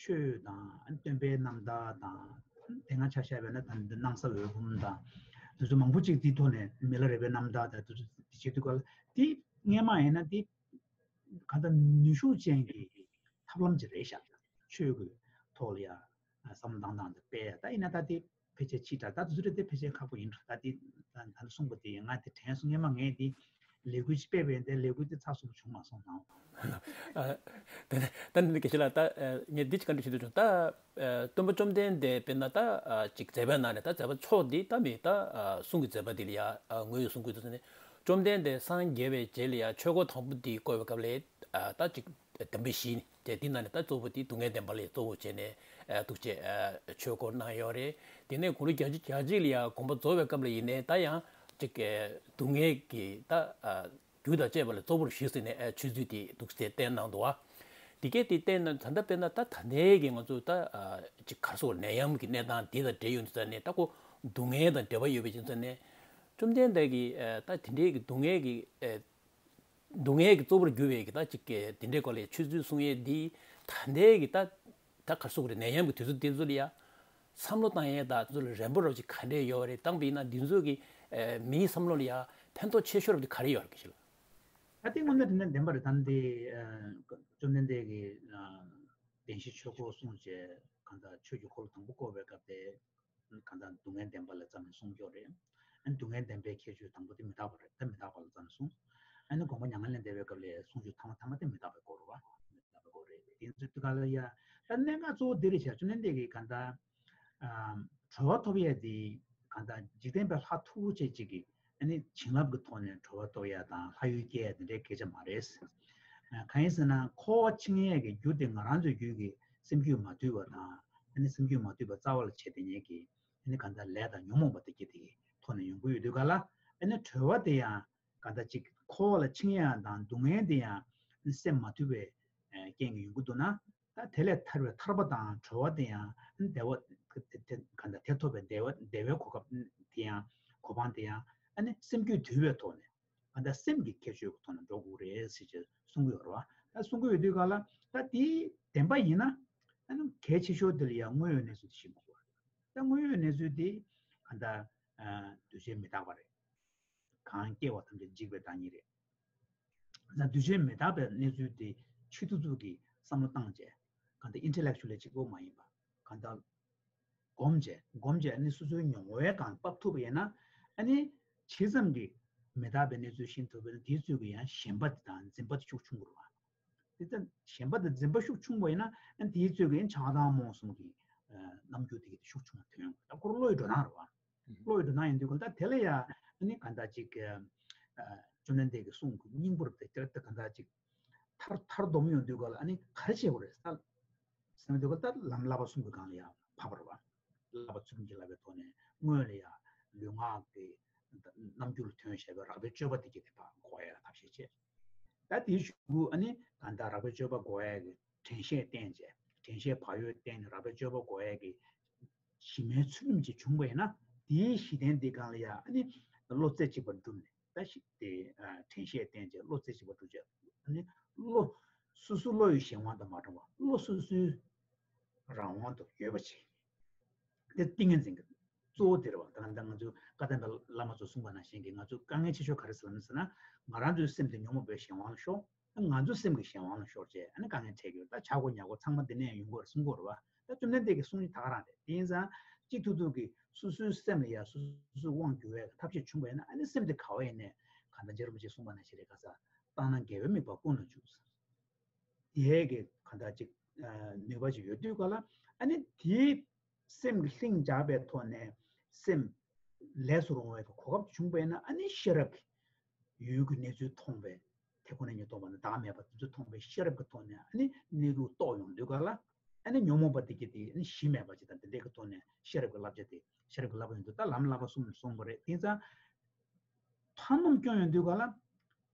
ཆོས་དང་སྟོན་པའི་རྣམ་ཐར་དང་། དེ་སྔ་ཆ་བཞག་པས་ན་ད་འདི་སྣང་ས་འོད་འབུམ་དང་། དེ་ཚོ་མང་པོ་ཅིག་དེའི་ཐོག་ནས་མི་ལ་རས་པའི་རྣམ་ཐར་དང་དེ་ཚོ་དེ་བྱེད་དུས་སྐབས་ལ་དེ་སྔས་མ་ཡིན་ན་དེ་གང་ལྟར་ནུས་ཤུགས་ཅན་གྱི་ཐབས་ལམ་ཅིག་རེད་ཤག་ཆོས་ཀྱི་ཐོག་ལ་ཡ་བསམ་བློ་བཏང་སྟངས་དེ་སྤེལ་ཡ། ད་ཡིན་ན་ད་དེ་ཕལ་ཆེར་ཕྱི་དྲགས། ད་དེ་ཚོ་རེད། དེ་ཕལ་ཆེར་ཁག་པོ་ཡིན་འགྲོ། ད་དེ་ད་ད་གསུངས་པ་དེ་ཡིན། ང་དེ་དྲན་སོང་། སྔས་མ་ངས་དེ་ལས་འགུལ་ཅིག་སྤེལ་བས་དེ་ལས་འགུལ་དེ་ཚགས་ཚུད་པོ་བྱུང་མ་སོང་ནའང་། ཨ། ད་ད་ནི་སྐད་ཆ་ལ་ད་ཨ་ངས་འདི་ཅིག་བཀའ་འདྲི་ཞུ་འདོད་བྱུང་། ད་ཨ་སྟོན་པ་བཅོམ་ལྡན་འདས་དཔེར་ན་ད་ཨ་ཅིག་མཛད་པའི་ནང་ནས་ད་མཛད་པ་མཆོག་འདི་ད་མི་ད་ཨ་གསུང་གི་མཛད་པ་འདི་ལ་ཡ་ཨ་ངོས་ཡོད་གསུང་གི་འདུག་ཟེར་ནས། བཅོམ་ལྡན་འདས་སངས་རྒྱས་པའི་རྗེས་ལ་ཡ་ཆོས་སྐོར་དང་པོ་འདི་བསྐོར་བའི་སྐབས་ལ་ཨ་ད་ཅིག་བདེན་པ་བཞི་ནི་དེ་འདི་ནང་ནས་ད་གཙོ་བོ་འདི་སྡུག་བསྔལ་བདེན་པ་ལ་གཙོ་བོ་བྱས་ནས་ཨ་འདུག་བྱས་ཨ་ཆོས་སྐོར་གནང་ཡོད་རེད། དེ་ནས་དགུང་ལོ་བརྒྱད་ཅུ་གྱ་གཅིག་ལ་ཡ་དགོངས་པ་རྫོགས་པའི་སྐབས་ལ་ཡིན་ནའི་ད་ཡང་ཅིག་ཨ་སྡུག་བསྔལ་གྱི་ད་ཨ་རྒྱུ་དང་བཅས་པ་ལ་གཙོ་བོར་ཞུས་ཟིན་ནས་ཨ་ཆོས་ཚུལ་དེ་འདུག་སེ་བསྟན་གནང་འདུག་བ། དེ་གས་དེ་བསྟན་ན་ད་ལྟ་དཔེར་ན་ད་ད་ལྟའི་གི་ང་ཚོ་ད་ཨ་ཅིག་ག་རེ་ཟེར་དགོས་རེད། ནད་ཡམས་ཀྱི་གནས་སྟངས་འདི་དང་འབྲེལ་ཡོད་འདུག་ཟེར་ནས། ད་ཁོ་སྡུག་བསྔལ་དང་འབྲེལ་བ་ཡོད་པའི་རྐྱེན་ཟེར་ནས། བཅོམ་ལྡན་འདས་ཀྱིས་ཨ་ད་དེ་འདྲའི་གི་སྡུག་བསྔལ་གྱི་ཨ་སྡུག་བསྔལ་གྱི་གཙོ་བོར་གྱུར་བའི་གི་ད་ཅིག་གི་དེ་འདྲའི་སྐོར་ལ་ཆོས་ཚུལ་གསུང་ཡས་འདི་ད་ལྟའི་གི་ད་ད་ག་རེ་ཟེར་དགོས་རེད། ནད་ཡམས་ཀྱི་དུས་ཚོད་འདི་ཚོ་ལ་ཡ་བསམ་བློ་བཏང་ཡས་དང་དེ་ཚོ་ལ་རན་པོ་རོབ་ཅིག་ག་འདྲས་ཡོད་རེད། བཏང་པ་ཡིན་ན་འདི་ཚོ་གི་ཨ་མིའི་བསམ་བློ་ལ་ཡ་ཕན་ཐོགས་ཆེ་ཤོས་རོབ་ཅིག་ག་རེ་ཡོད་རེད་ཀྱི་ཞིག་ལ། ད་དེ་དངོས་གནས་དྲང་གནས་བདེན་པ་རེད། ད་འདི་ཨ་བཅོམ་ལྡན་འདས་ཀྱིས་ཨ་བདེན་བཞི་ཆོས་འཁོར་གསུངས་བྱས་གང་ལྟར་ཆོས་ཀྱི་འཁོར་ལོ་དང་པོ་བསྐོར་བའི་སྐབས་དེ། གང་ལྟར་སྡུག་བསྔལ་བདེན་པ་ལ་བརྩམས་ནས་གསུངས་ཀྱོག་རེད། ཨ་ནི་སྡུག་བསྔལ་བདེན་པའི་ཁྱད་ཆོས་དང་པོ་དེ་མི་རྟག་པ་རེད། ད་མི་རྟག་པ་ལ་བརྩམས་ནས་གསུངས། ཨ་ནི་དགོངས་པ་མྱ་ངན་ལས་འདས་པའི་སྐབས་ལ་གསུང་ཆོས་ཐ་མ་ཐ་མ་དེ་མི་རྟག་པའི་སྐོར་རེད་བ། མི་རྟག་པའི་སྐོར་རེད། དེ་ཚོའི་སྐབས་ལ་ཡ་ད་གནད་འགག་གཙོ་བོ་འདི་རེད་བྱས། བཅོམ་ལྡན་འདས་ཀྱིས་གང་ལྟར་ཨ་གྲོལ་བ་ཐོབ་ཡས་དེ་གང་ལྟར་འཇིག་རྟེན་པའི་ལྷ་མཐུ་བོ་ཆེ་གཅིག་གིས་ཨ་ནི་བྱིན་རླབས་ཀྱི་ཐོག་ནས་གྲོལ་བ་ཐོབ་ཡས་དང་ལྷ་ཡུལ་སྐྱེ་ཡས་དེ་འདྲའི་སྐད་ཆ་མ་རེད། ཨ་གང་ཡིན་ཟེར་ན་འཁོར་བ་འཆིང་ཡས་ཀྱི་རྒྱུ་དེ་ང་རང་ཚོའི་རྒྱུད་ཀྱི་སེམས་རྒྱུད་མ་དུལ་བ་དང་། ཨ་ནི་སེམས་རྒྱུད་མ་དུལ་བ་རྩ་བ་ལ་བྱེད་དེ་ཉིད་ཀྱི་ཨ་ནི་གང་ལྟར་ལས་དང་ཉོན་མོངས་པ་དེ་གྱད་དེ་གི་ཐོག་ནས་ཡོང་གི་ཡོད་དུས་ག་ལ། ཨ་ནི་གྲོལ་བ་དེ་ཡང་གང་ལྟར་ཅིག་འཁོར་བ་ལ་འཆིང་ཡ་དང་སྡུག་བསྔལ་དེ་ཡང་ཨ་ནི་སེམས་མ་དུལ་བའི་ཨ་རྐྱེན་གྱིས་ཡོང་གི་འདུག་ན། ད་དེ་ལས་ཐར་བའི་ཐར་པ་དང་གྲོལ་བ་དེ་ཡང་ཨ་ནི་བདེ་བ་དེ་དེ་གང་ལྟར་དེ་ཐོབ་པའི་བདེ་བ་བདེ་བའི་གོ་སྐབས་དེ་ཡང་གོ་འཕང་དེ་ཡང་ཨ་ནི་སེམས་རྒྱུད་དུལ་བའི་ཐོག་ནས། ཨ་ད་སེམས་ཀྱི་ཁྱད་ཆོས་ཀྱི་ཐོག་ནས་འགྲོ་དགོས་རེད་ཟེར་ཅེས་གསུང་གི་ཡོད་རེད་བ། ད་གསུང་གི་ཡོད་དུས་ག་ལ་ད་དེའི་བདེན་པ་ཡིན་ན། ཨ་ནི་གལ་ཆེ་ཤོས་དེ་ལ་ཡང་དངོས་ཡོད་གནས་ཚུལ་དེ་ཤེས་དགོས་རེད། ད་དངོས་ཡོད་གནས་ཚུལ་དེ་ག་ད་ཨ་འདུས་བྱས་མི་རྟག་པ་རེད། གང་སྐྱེ་བ་ཐམས་ཅད་འཇིག་པའི་བདག་ཉིད་རེད། ད་འདུས་བྱས་མི་རྟག་པའི་གནས་ཚུལ་དེ་ཆེད་དུ་ཚུགས་ཀྱིས་བསམ་བློ་བཏང་བྱས་ག་ད་ཨིན་ཊེ་ལེག་ཅུ་ལི་གཅིག་པོ་མ་ཡིན་པ་ག་ད་སྒོམ་བྱས་སྒོམ་བྱས་ཨ་ནི་སོ་སོའི་མྱོང་བའི་སྒང་ཕབ་ཐུབ་པ་ཡིན་ན། ཨ་ནི་ཇི་ཙམ་གྱིས་མི་རྟག་པའི་གནས་ཚུལ་ཤེས་ཐུབ་པ་ཡིན་ན་དེའི་ཚོད་ཀྱིས་ཡང་ཞེན་པ་དེ་དང་འཛིན་པ་དེ་ཤུགས་ཆུང་གི་རེད་བ། དེ་ལྟར་ཞེན་པ་དང་འཛིན་པ་ཤུགས་ཆུང་བ་ཡིན་ན་ཨ་ནི་དེའི་ཚོད་ཀྱིས་ཡང་ཆགས་སྡང་རྨོངས་གསུམ་གྱི་ཨ་རྣམ་འགྱུར་དེ་གྱད་དེ་ཤུགས་ཆུང་བ་ཐོན་ཡོང་གི་རེད། ད་ཁོ་རང་བློ་ཡི་འགྲོ་སྟངས་རེད་བ། བློ་ཡི་འགྲོ་སྟངས་ཡིན་དུས་ག་ད་དེ་ལ་ཡང་ཨ་ནི་ག་ད་ཅིག་ཨ་བཅོམ་ལྡན་འདས་ཀྱི་གསུང་གི་སྙིང་པོར་དེ་ལྟར་དེ་ག་ད་ཅིག་མཐར་མཐར་སྡོམ་ཡོང་དུས་ག་ལ་ཨ་ནི་ག་རེ་བྱེད་དགོས་རེད་ཟེར་ན། སེམས་འདུལ་བ་ལྟར་ལམ་བསླབ་པ་གསུམ་གྱི་སྒང་ལ་ཡང་བབས་པ་རེད་བ། བསླབ་པ་ཚུལ་ཁྲིམས་ཀྱི་བསླབ་པའི་ཐོག་ནས་སྔོན་ལ་ཡང་ལུས་ངག་གི་རྣམ་འགྱུར་ལ་ཐོན་བཞག་པའི་རགས་པའི་སྤྱོད་པ་དེ་གྱད་དེ་ཕར་འགོག་ཡ་ཐབས་ཤེས་བྱས། ད་དེའི་གཞུག་གུ་ཨ་ནི་གང་ལྟར་རགས་པའི་སྤྱོད་པ་འགོག་ཡ་གི་དྲན་ཤེས་བསྟེན་བྱས་དྲན་ཤེས་བག་ཡོད་བསྟེན་ནས་རགས་པའི་སྤྱོད་པ་འགོག་ཡ་གི་གཞི་མའི་ཚུལ་ཁྲིམས་ཅིག་བྱུང་བ་ཡིན་ན་དེའི་གཞི་རྟེན་དེའི་སྒང་ལ་ཡང་ཨ་ནི་བློ་རྩེ་གཅིག་པར་བསྒྲུབས་ནས། ད་ཞིག་དེ་ཨ་དྲན་ཤེས་བསྟེན་བྱས་བློ་རྩེ་གཅིག་པ་བསྒྲུབ་བྱས། ཨ་ནི་བློ་སོ་སོ་བློ་ཡི་གཞན་དབང་དུ་མ་བགྲང་བ་བློ་སོ་སོའི་རང་དབང་དུ་ཡོད་པ་ཅིག་དེ་ཏིང་ངེ་འཛིན་གྱི་གཙོ་བོ་དེ་རེད་བ། ད་ལྟ་ང་ཚོ་བཀའ་གདམས་པའི་བླ་མ་ཚོས་གསུངས་པ་ནང་བཞིན་གྱི་ང་ཚོ་དཀའ་ངལ་ཆེ་ཤོས་ག་རེ་ཟེར་ལབ་ན་ཟེར་ན། ང་རང་ཚོའི་སེམས་དེ་ཉོན་མོངས་པའི་གཞན་དབང་ལ་ཤོར། ང་ཚོ་སེམས་ཀྱི་གཞན་དབང་ལ་ཤོར་བྱས་ཨ་ནི་དཀའ་ངལ་འཕྲད་ཀྱི་ཡོད། ད་བྱ་དགོས་ཉར་དགོས་ཚང་མ་འདི་ནས་ཡོང་གི་ཡོད་རེད་གསུང་གི་ཡོད་རེད་བ། ད་བཅོམ་ལྡན་འདས་ཀྱི་གསུང་ནི་ད་ག་རང་རེད། དེ་ཡིན་ཙང་གཅིག་ཐུབ་ཐུབ་ཀྱིས་སོ་སོའི་སེམས་ལ་ཡ་སོ་སོའི་དབང་བསྒྱུར་བའི་ཐབས་ཤེས་བྱུང་བ་ཡིན་ན་ཨ་ནི་སེམས་དེ་ག་བ་ཡིན་ནའི་གང་ལྟར་རྗེ་རིན་པོ་ཆེས་གསུངས་པ་ནང་བཞིན་རེད། ག་ས་བཏང་ན་དགེ་བའི་དམིགས་པ་ཀུན་ལ་འཇུག་དེའི་གི་གང་ལྟར་ཅིག་ནུས་པ་ཅིག་ཡོད་དུས་ག་ལ་ཨ་ནི་དེའི་སེམས་ཀྱི་ལྷིང་འཇགས་པའི་ཐོག་ནས་སེམས་ལས་སུ་རུང་བའི་གོ་སྐབས་བྱུང་བས་ན་ཨ་ནི་ཤེས་རབ་ཀྱི་ཡུལ་གྱི་གནས་ཚུལ་མཐོང་བའི་ དེ་ཁོ་ན་ཉིད་རྟོགས་པ་དང་བདག་མེད་པ་དེ་ཚོ་མཐོང་བའི་ཤེས་རབ་ཀྱི་ཐོག་ནས་ཨ་ནི་གནས་ལུགས་རྟོགས་ཡོང་དུས་ག་ལ། ཨ་ནི་ཉོན་མོངས་པ་དེ་གྱིས་དེ་ཨ་ནི་གཞི་མེད་པ་ཅིག་དང་དེ་འདྲའི་གི་ཐོག་ནས་ཤེས་རབ་ཀྱི་བསླབ་བྱ་དེ་ཤེས་རབ་ཀྱི་བསླབ་པ་ཡིན་དུས། ད་ལམ་བསླབ་པ་གསུམ་གསུངས་པ་རེད། དེ་ཙང་ཐར་འདོམས་སྐྱོང་ཡོང་དུས་ག་ལ།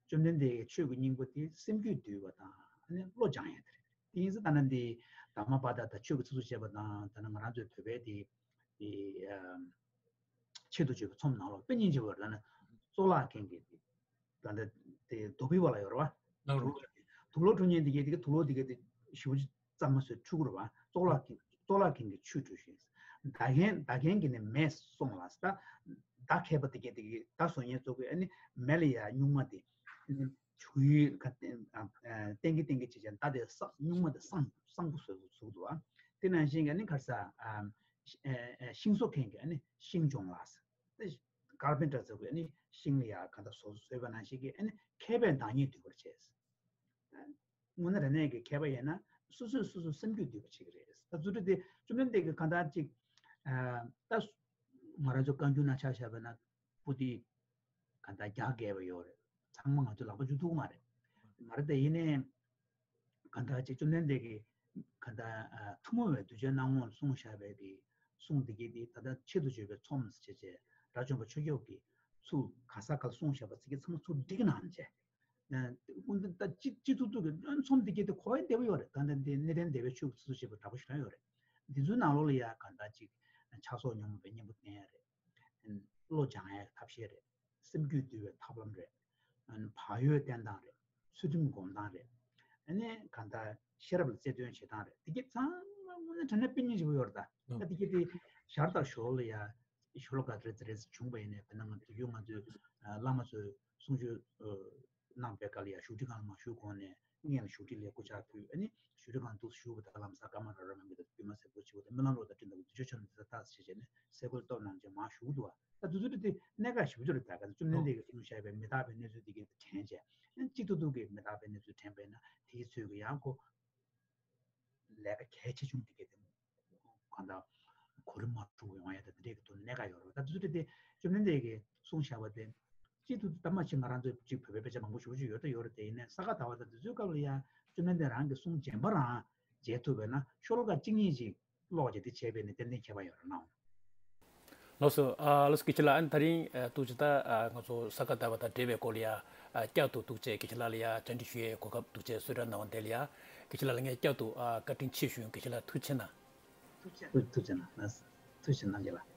བཅོམ་ལྡན་འདས་ཀྱི་ཆོས་ཀྱི་སྙིང་པོ་དེ་སེམས་རྒྱུད་འདུལ་བ་དང་ཨ་ནི་བློ་སྦྱང་ཡ་དེ་རེད། དེ་ཡིན་ཙང་ད་ནི་འདི་དྷརྨ་པ་ད་ད་ཆོས་ཀྱི་ཚིགས་སུ་བཅད་པ་དང་། ད་ནི་ང་རང་ཚོའི་བོད་པའི་དེ་དེ་ཨ་ཆེད་དུ་བརྗོད་པའི་ཚོམས་ནང་ལོགས་དཔེ་སྙིང་རྗེ་བོ་རེད། ད་ནི་གཙུག་ལག་མཁན་གྱི་དེ་ད་ལྟ་དེ་རྡོ་སྦིས་པ་ལ་ཡོད་རེད་བ། དུག་ལོག་དུག་ལོག་འཁྲུ་མཁན་དེ་གས་དེ་གས་དུག་ལོག་དེ་གས་དེ་ཞེ་པོ་ཅིག་གཙང་མ་བཟོས་འཁྲུ་དགོས་རེད་བ། གཙུག་ལག་མཁན་གཙུག་ལག་མཁན་གྱིས་ཆུས་འཁྲུ་ཞིང་། བདག་མཁན་བདག་མཁན་གྱིས་ནི་མེས་བསྲུང་ལ། ད་མདའ་མཁས་པ་དེ་གས་དེ་གས་མདའ་བཟོ་མཁན་ཚོ་གིས་ཨ་ནི་མེ་ལ་ཡ་སྨྱུག་མ་དེ་ཨ་ནི་ཆུའི་ཁ་ཏན་ཏན་གྱི་ཏན་གྱི་བྱས་བྱས་མདའ་དེ་སྲ་སྨྱུག་མ་དེ་སྲང་སྲང་པོ་བཟོས་བཟོས་འདུག་བ། དེ་ནང་བཞིན་གྱི་ཨ་ནི་ག་རེ་ཟ། ཨ་ཤིང་བཟོ་མཁན་གྱིས་ཨ་ནི་ཤིང་སྦྱོང་ལ། ཀར་པེན་ཊར་ཟེར་དགོས། ཨ་ནི་ཤིང་ལ་ཡ་ག་འདྲ་བཟོ་བཟོས་པ་ནང་བཞིན་གྱི་ཨ་ནི་མཁས་པས་བདག་ཉིད་འདུལ་བར་བྱེད། དངོས་གནས་རང་ཉིད་ཀྱི་མཁས་པ་ཡིན་ན་སོ་སོས་སོ་སོའི་སེམས་རྒྱུད་འདུལ་བ་བྱེད་ཀྱི་རེད། ད་རྫུ་འཕྲུལ་དེ་བཅོམ་ལྡན་འདས་ཀྱིས་གང་ལྟར་ཅིག་ཨ་ད་ང་རང་ཚོ་བཀའ་འགྱུར་ནང་ཆ་བཞག་པ་ན་པོ་ཏི་གང་ལྟར་བརྒྱ་བརྒལ་བ་ཡོད་རེད། ཚང་མ་ང་ཚོའི་ལག་པ་འཇུ་ཐུབ་ཀྱི་མ་རེད། མ་རེད། དེ་ཡིན་ནའི་གང་ལྟར་ཅིག་བཅོམ་ལྡན་འདས་ཀྱིས་གང་ལྟར་ཨ་ཐུན་མོང་བའི་གདུལ་བྱའི་སྣང་ངོར་གསུངས་བཞག་པའི་གི་གསུང་འདི་གས་འདི་ད་ལྟ་ཆེད་དུ་བརྗོད་པའི་ཚོམས་ཟེར་བྱས་བྱས་དགྲ་བཅོམ་པ་ཆོས་སྐྱོབ་ཀྱིས་ཚུར་ག་ས་ག་ལ་གསུངས་བཞག་པ་ཚིག་གི་ཚང་མ་ཚུར་བསྒྲིགས་གནང་བྱས། ཨ་ད་སྤྱི་སྤྱི་ཚོགས་ཐོག་གི་ཚོམས་འདི་གས་འདི་གོ་བ་བདེ་པོ་ཡོད་རེད། ད་ལྟ་འདི་གནས་བརྟན་སྡེ་པའི་ཆོས་ཀྱི་ཚིགས་སུ་བཅད་པ་འདྲ་པོ་ཞེ་དྲག་ཡོད་རེད། འདི་ཚོའི་ནང་ལོགས་ལ་ཡ་གང་ལྟར་ཅིག་ཆགས་སོགས་ཉོན་མོངས་པའི་གཉེན་པོ་བསྟེན་ཡ་རེད། བློ་སྦྱང་ཡའི་ཐབས་ཤེས་རེད། སེམས་རྒྱུད་འདུལ་བའི་ཐབས་ལམ་རེད། བག་ཡོད་བསྟེན་སྟངས་རེད། ཚུལ་ཁྲིམས་སྒོམ་སྟངས་རེད། ཨ་ནི་གང་ལྟར་ཤེས་རབ་ལ་རྩལ་འདོན་བྱེད་སྟངས་རེད། དེ་གས་ཚང་མ་དངོས་གནས་དྲང་གནས་དཔེ་སྙིང་རྗེ་པོ་ཡོད་རེད་ད། ད་དེ་གས་དེ་ཞར་དང་ཞོར་ལ་ཡ་ཤོ་ལོ་ཀ་རེ་རེ་བྱུང་བ་ཡིན་ནའི་དཔེར་ན་ང་ཚོ་ཡུལ་ང་ཚོའི་བླ་མ་ཚོའི་གསུང་ཆོས་གནང་བའི་སྐབས་ལ་ཡ་བཞུགས་ཁྲི་སྒང་ལ་མ་བཞུགས་གོང་ནས་སྔོན་ལ་བཞུགས་ཁྲི་ལ་སྐུ་ཕྱག་ཕུལ། ཨ་ནི་བཞུགས་ཁྲི་སྒང་དུ་བཞུགས་པ་དང་ལམ་སང་སྐར་མ་ར་ར་མ་མི་དང་བི་མ་སེར་པོ་བྱེད་པ་དང་སྨོན་ལམ་ལོག་དང་སྤྲིན་དང་འདི་ཆོས་ཆོས་ནི་ས་ཐག་བྱེད་བྱས་ནས་སེ་གོལ་གཏོར་གནང་བྱས་མར་བཞུགས་འདུག་བ། ད་དུས་ཚོད་དེ་གནད་འགག་ཞེ་པོ་ཅིག་རེད། ད་ག་ཚོད་བཅོམ་ལྡན་འདས་ཀྱིས་གསུངས་བཞག་པའི་མི་རྟག་པའི་གནས་ཚུལ་འདི་གས་དྲན་བྱས། ཨ་ནི་གཅིག་ཏུ་ཏུ་གི་མི་རྟག་པའི་གནས་ཚུལ་དྲན་པས་ན་དེའི་ཚོད་ཀྱི་ཡང་ཁོ་ལས་ཀ་གལ་ཆེ་ཆུང་དེ་གས་དེ་གང་ལྟར་གོ་རིམ་མ་འཁྲུག་ཡོང་ཡ་དེ་འདྲས་ཀྱི་ཐོག་ནས་གནད་འགག་ཡོད་རེད། ད་དུས་ཚོད་དེ་བཅོམ་ལྡན་འདས་ཀྱིས་གསུངས་བཞག་པ་དེ་གཅིག་ཏུ་ད་མ་ཕྱི་ང་རང་ཚོ་གཅིག་བོད་པའི་དཔེ་ཆ་མང་པོ་ཞེ་པོ་ཅིག་ཡོད་ད་ཡོད་རེད། དེ་ཡིན་ནའི་ས་ག་ཟླ་བ་དང་དུས་ཚོད་སྐབས་ལ་ཡ་བཅོམ་ལྡན་འདས་རང་གི་གསུང་རྗེན་པ་རང་མཇལ་ཐུབ་པས་ན་ཤོ་ལོ་ཀ་གཅིག་གཉིས་ཅིག་ཀློག་བྱས་དེ་བྱས་པས་ནི་ཏན་ཏན་ཁྱད་པར་ཡོད་རེད་སྣང་། ལགས་སོ། ཨ་ལགས་སོ། དགེ་བཤེས་ལགས། ཨ་ནི་ད་རིང་ཨ་ཐུགས་རྗེ་ཆེ། ད་ཨ་ང་ཚོ་ས་ག་ཟླ་བ་དང་འབྲེལ་བའི་སྐོར་ལ་ཡ་ཨ་བསྐྱར་དུ་ཐུགས་རྗེ་ཆེ་དགེ་བཤེས་ལགས་ལ་ཡ་བཅར་འདྲི་ཞུ་ཡའི་གོ་སྐབས་ཐུགས་རྗེ་ཆེ་གསོལ་རས་གནང་བ་དེ་ལ་ཡ་དགེ་བཤེས་ལགས་ལ་ངས་བསྐྱར་དུ་ཨ་བཀའ་དྲིན་ཆེ་ཞུ། དགེ་བཤེས་ལགས་ཐུགས་རྗེ་གནང་། ཐུགས་ཐུགས་རྗེ་གནང་། ཐུགས་རྗེ་གནང་། རྒན་ལགས།